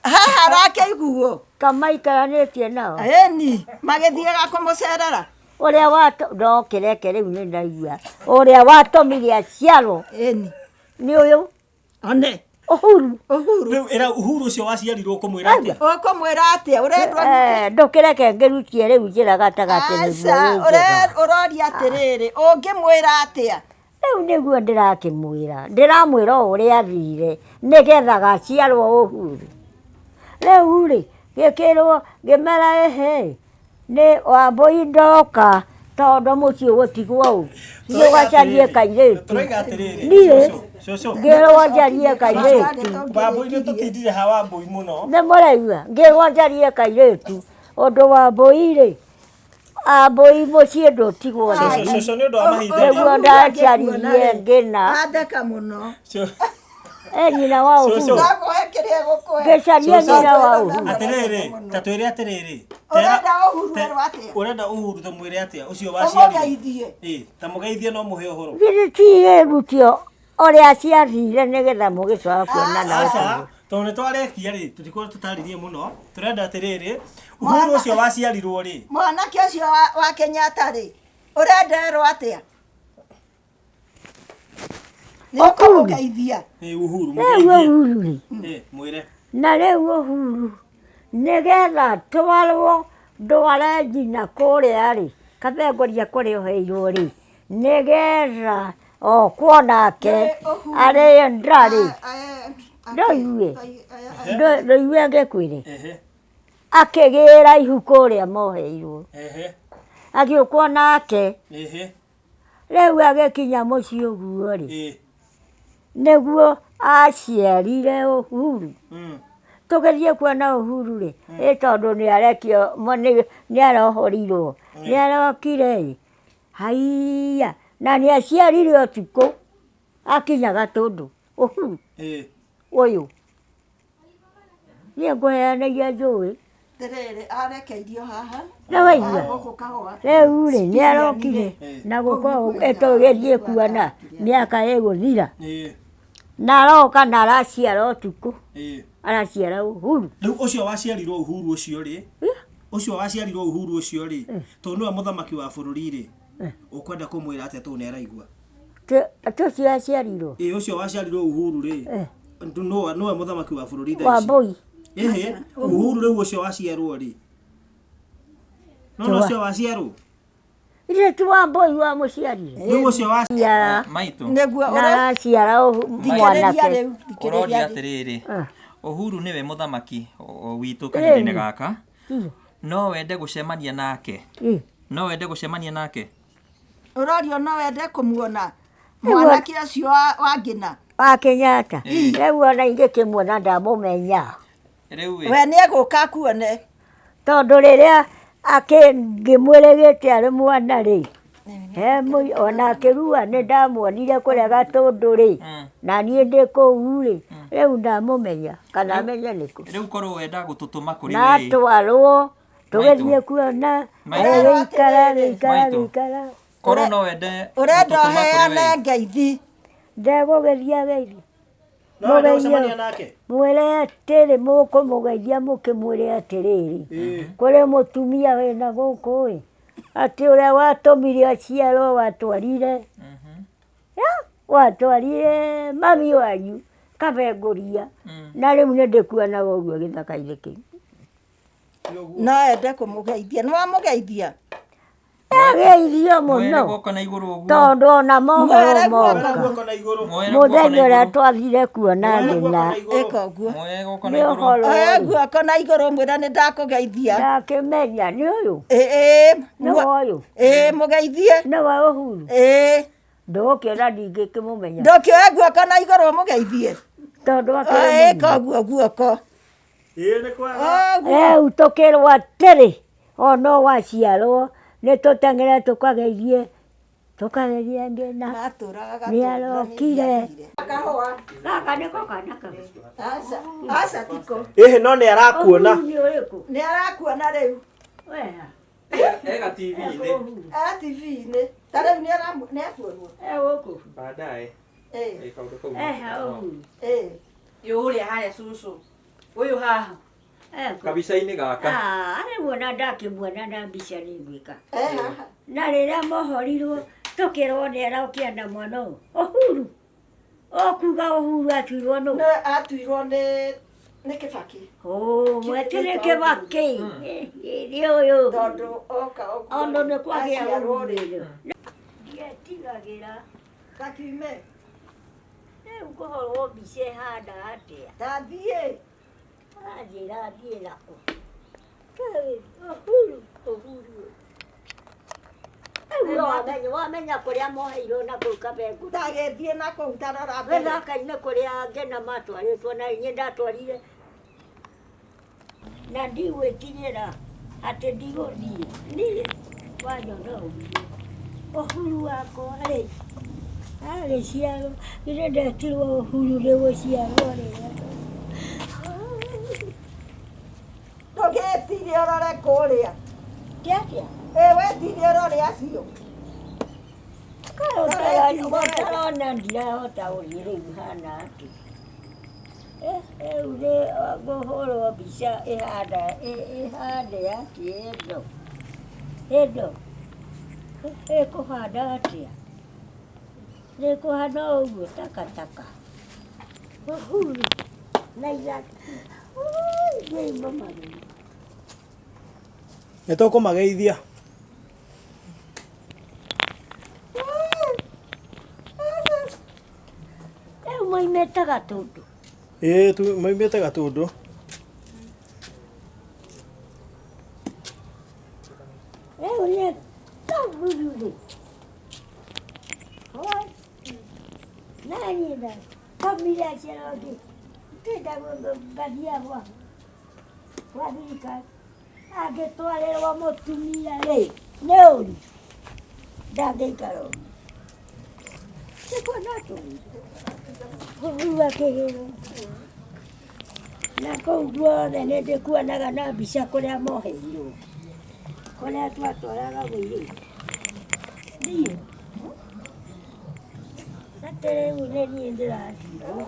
Haha arakĩiguo. Kamaikaranĩtie nao. Ĩni, magĩthiaga kũmũcerera. Ũrĩa watũ no kĩreke rĩu nĩ ndaigua. Ũrĩa watũmire aciarwo. Ĩni. Nĩ ũyũ. One. Uhuru. Uhuru. Rĩu ĩra Uhuru ũcio waciarirwo ũkũmwĩra atĩa? Ũkũmwĩra atĩa? Ũrendwo Eh, ndũkĩreke ngĩrutie rĩu njĩra gatagatĩ nĩguo Aca, wĩnjega. ũroria atĩrĩrĩ, ũngĩmwĩra atĩa? Rĩu nĩguo ndĩrakĩmwĩra, ndĩramwĩra o ũrĩa athire nĩgetha gaciarwo Uhuru. Rĩu rĩ, gĩkĩrwo ngĩmera ĩhĩ, Nĩ Wambũi ndoka tondũ mũciĩ ũgũtigwo ũ thiĩ ũgacarie kairĩtu Tũroiga atĩrĩrĩ, niĩ cũcũ, cũcũ. ngĩrwo njarie kairĩtu Wambũi nĩ tũtindire ha Wambũi mũno. nĩ mũraigua ngĩrwo njarie kairĩtu ũndũ Wambũi rĩ Wambũi mũciĩ ndũtigwo Cũcũ, cũcũ nĩ ũndũ wa mahinda rĩ. nĩguo ndacaririe ngĩna Atheka mũno. E nyina wa Cũcũ. Uhuru. Ndakũhe kĩrĩa egũkũhe. Ngĩcaria nyina wa Uhuru. Atĩrĩrĩ, ta twĩre atĩrĩrĩ. Ũrenda Uhuru erwo atĩa? Ũrenda Uhuru tũmwĩre atĩa? Ũcio waciarirwo. Ũmũgeithie. Ĩ, ta mũgeithie no mũhe ũhoro. Githĩ ti ĩrutio ũrĩa ciathire nĩgetha mũgĩcoka kuonana Aca, tondũ nĩ twarĩkia rĩ, tũtikorwo tũtarĩrie mũno. Tũrenda atĩrĩrĩ, Uhuru ũcio waciarirwo rĩ. Mwanake ũcio wa Kenyatta rĩ, ũrenda erwo atĩa? Nĩ ũkũmũgeithia. Ĩ, Uhuru, Rĩu mũgeithie. Uhuru rĩ, Ĩ, mwĩre. na rĩu Uhuru nĩgetha twarwo ndware nyina kũrĩa rĩ, kabengoria kũrĩa oheirwo rĩ, nĩgetha okwo nake arĩo ndra rĩ, ndũigue ndũigue ngĩkwĩre, akĩgĩra ihu kũrĩa moheirwo, agĩũkwo nake. Rĩu agĩkinya mũciĩ ũguo-rĩ, nĩguo aciarire Uhuru. Tũgĩthiĩ kuona Uhuru-rĩ, ĩ tondũ nĩ arekio, nĩ arohorirwo, nĩ arokire-ĩ, haiya, na nĩ aciarire ũtukũ akinya Gatũndũ, Uhuru ũyũ. Niĩ ngũheana iria njũĩ. Atĩrĩrĩ, arekeirio haha. Nĩ waigua? Gũkũ kahũa. Rĩu rĩ, nĩ arokire na gũka tũgĩthiĩ kuona mĩaka ĩgũthira. Na aroka na araciara ũtukũ. Araciara Uhuru. Rĩu ũcio waciarirwo Uhuru ũcio rĩ, ũcio waciarirwo Uhuru ũcio rĩ, tondũ nĩwe mũthamaki wa bũrũri rĩ, Ũkwenda kũmwĩra atĩa tondũ nĩ araigua? Atĩ ũcio aciarirwo Ĩ ũcio waciarirwo Uhuru rĩ, nĩwe mũthamaki wa bũrũri thaa ici. Wambũi. Ĩhĩ, Uhuru rĩu ũcio waciarwo rĩ. Nona ũcio waciarwo? Ithe ti Wambũi wamũciarire. Rĩu ũcio wa Ciara Maitũ. Nĩguo na ũre araciara thikĩrĩria mwanake. rĩu Ũroria thikĩrĩria rĩu. atĩrĩrĩ, Ah. Uhuru nĩwe mũthamaki witũ kahinda-inĩ Ĩni. gaka. No wende gũcemania nake? Ĩ. No wende gũcemania nake? Ũrorio no wende kũmuona mwanake ũcio wa Ngĩna. Wa Kenyatta. Rĩu ona ingĩkĩmuona ndamũmenya. Rĩu ĩ, We nĩ egũka akuone. Tondũ rĩrĩa ngĩmwĩrĩgĩte arĩ mwana rĩ, he ona akĩrua nĩ ndamuonire kũrĩa Gatũndũ rĩ, na niĩ ndĩ kũu rĩ, rĩu ndamũmenya kana menye nĩkũ. Rĩu korwo wenda gũtũtũma kũrĩ Na we ĩ. atwarwo tũgĩthiĩ kuona Maitũ. agĩikara agĩikara Maitũ. agĩikara. Korwo no wende Ũrenda gũtũtũma kũrĩ ũheane we ĩ. ngeithi. Ndegũgĩthiĩ ageithie. No wende gũcemania nake? Mwĩre atĩrĩ mũkũmũgeithia mũkĩmwĩre atĩrĩrĩ, kũrĩ mũtumia wĩna gũkũ ĩ, atĩ ũrĩa watũmire aciarwo watwarire, watwarire mami wanyu kabengũria, na rĩu nĩ ndĩkuonaga ũguo gĩthaka-inĩ kĩu. No ende kũmũgeithia. Nĩ wamũgeithia? Ageithio Muoere mũno guoko na igũrũ ũguo. tondũ ona mohoro Muoere guoko. moka. Guoko na igũrũ. Muoere guoko na Mũthenya ũrĩa igũrũ. twathire kuona Muoere guoko Ngĩna na igũrũ. Ĩka ũguo. Muoere guoko na nĩ igũrũ. ũhoro Oya ũyũ guoko na igũrũ mwĩra nĩ ndakũgeithia. ndakĩmenya nĩ ũyũ Ĩ ĩ nĩ ũyũ ĩ mũgeithie. nĩwe Uhuru Ĩ ndũgũkĩona ndingĩkĩmũmenya ndũkĩoe guoko na igũrũ ũmũgeithie. tondũ akĩrĩ Ĩka ũguo guoko. Ĩ nĩ kwega. Ũguo. rĩu tũkĩrwo atĩrĩ ona waciarwo nĩ tũteng'ere tũkageithie tũkageithie Ngĩna Matũraga nĩ Gatũndũ na nĩ arokire ingĩathire. Kahũa. gaka nĩko kana kau Aca aca tiko. Ĩhĩ no nĩ arakuona. Uhuru nĩ ũrĩkũ Nĩ arakuona rĩu. weha Ega TV-inĩ. E TV-inĩ. Ta rĩu nĩ nĩ akuonwo. e gũkũ Baadaye. Ĩ Kaũndũ kau. eha Uhuru ĩ. Ũrĩa harĩa cũcũ. Ũyũ haha. ekũ Kabica-inĩ gaka. Ah, rĩu ona ndakĩmuona na mbica nĩ ngwĩka E haha. na rĩrĩa mohorirwo tũkĩrwo nĩ arokia na mwana ũyũ Uhuru ũkuga Uhuru atuirwo nũ Nĩ atuirwo nĩ nĩ Kĩbakĩ. mwetĩrĩ Kĩbakĩ nĩ ũyũ Tondũ oka ũguo. ono nĩ kwagĩa aciarwo rĩ. Uhuru ndietigagĩra Gakiume. rĩu kũhorwo mbica ĩhana atĩa Tathiĩ. anjĩra thiĩ nakũ Uhuru Uhuru rĩu wamenya wamenya kũrĩa moheirwo na kũu Kabengũ Ndagĩthiĩ na kũu tarora mbere. gĩthaka-inĩ kũrĩa Ngĩna matwarĩtwo na inyuĩ ndatwarire na ndigwĩtigĩra atĩ ndigũthiĩ niĩ wanyona ũguo Uhuru wakwa rĩ agĩciarwo githĩ ndetirwo Uhuru nĩ gũciarwo rĩrĩa Ndũgĩtire ũrore kũrĩa. Kĩatĩa? Ĩ wetire ũrore acio. Ũtarona ndirahota gũthiĩ rĩu hana atĩa rĩu nĩ ngũhũrwo mbica ĩhana ĩhane atĩa ĩno ĩno ĩkũhana atĩa ĩkũhana ũguo takataka Uhuru na ithatũ ngĩimba magũrũ. Nĩ tũkũmageithia. Rĩu moimĩte Gatũndũ. Ĩ maumĩte Gatũndũ. Rĩu nĩ Uhuru rĩ na nyina komire aciarwo ngĩenda ngathiaga gwa thirikari angĩtwarĩrwo mũtumia rĩ nĩ ũru ndangĩikara ũguo nĩkuona tũu Uhuru akĩgĩrwo na kũu guothe nĩ ndĩkuonaga na mbica kũrĩa moheirwo kũrĩa twatwaraga mũirĩtu ndiũ atĩ rĩu nĩ niĩ ndĩratigwo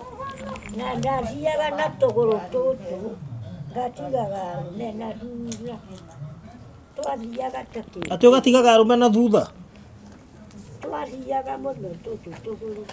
na ndathiaga na tũgũrũ tũtũ ngatigaga arũme na thutha twathiaga ta kĩ Atĩ ũgatigaga arũme na thutha? Twathiaga mũno tũtũ tũgũrũ.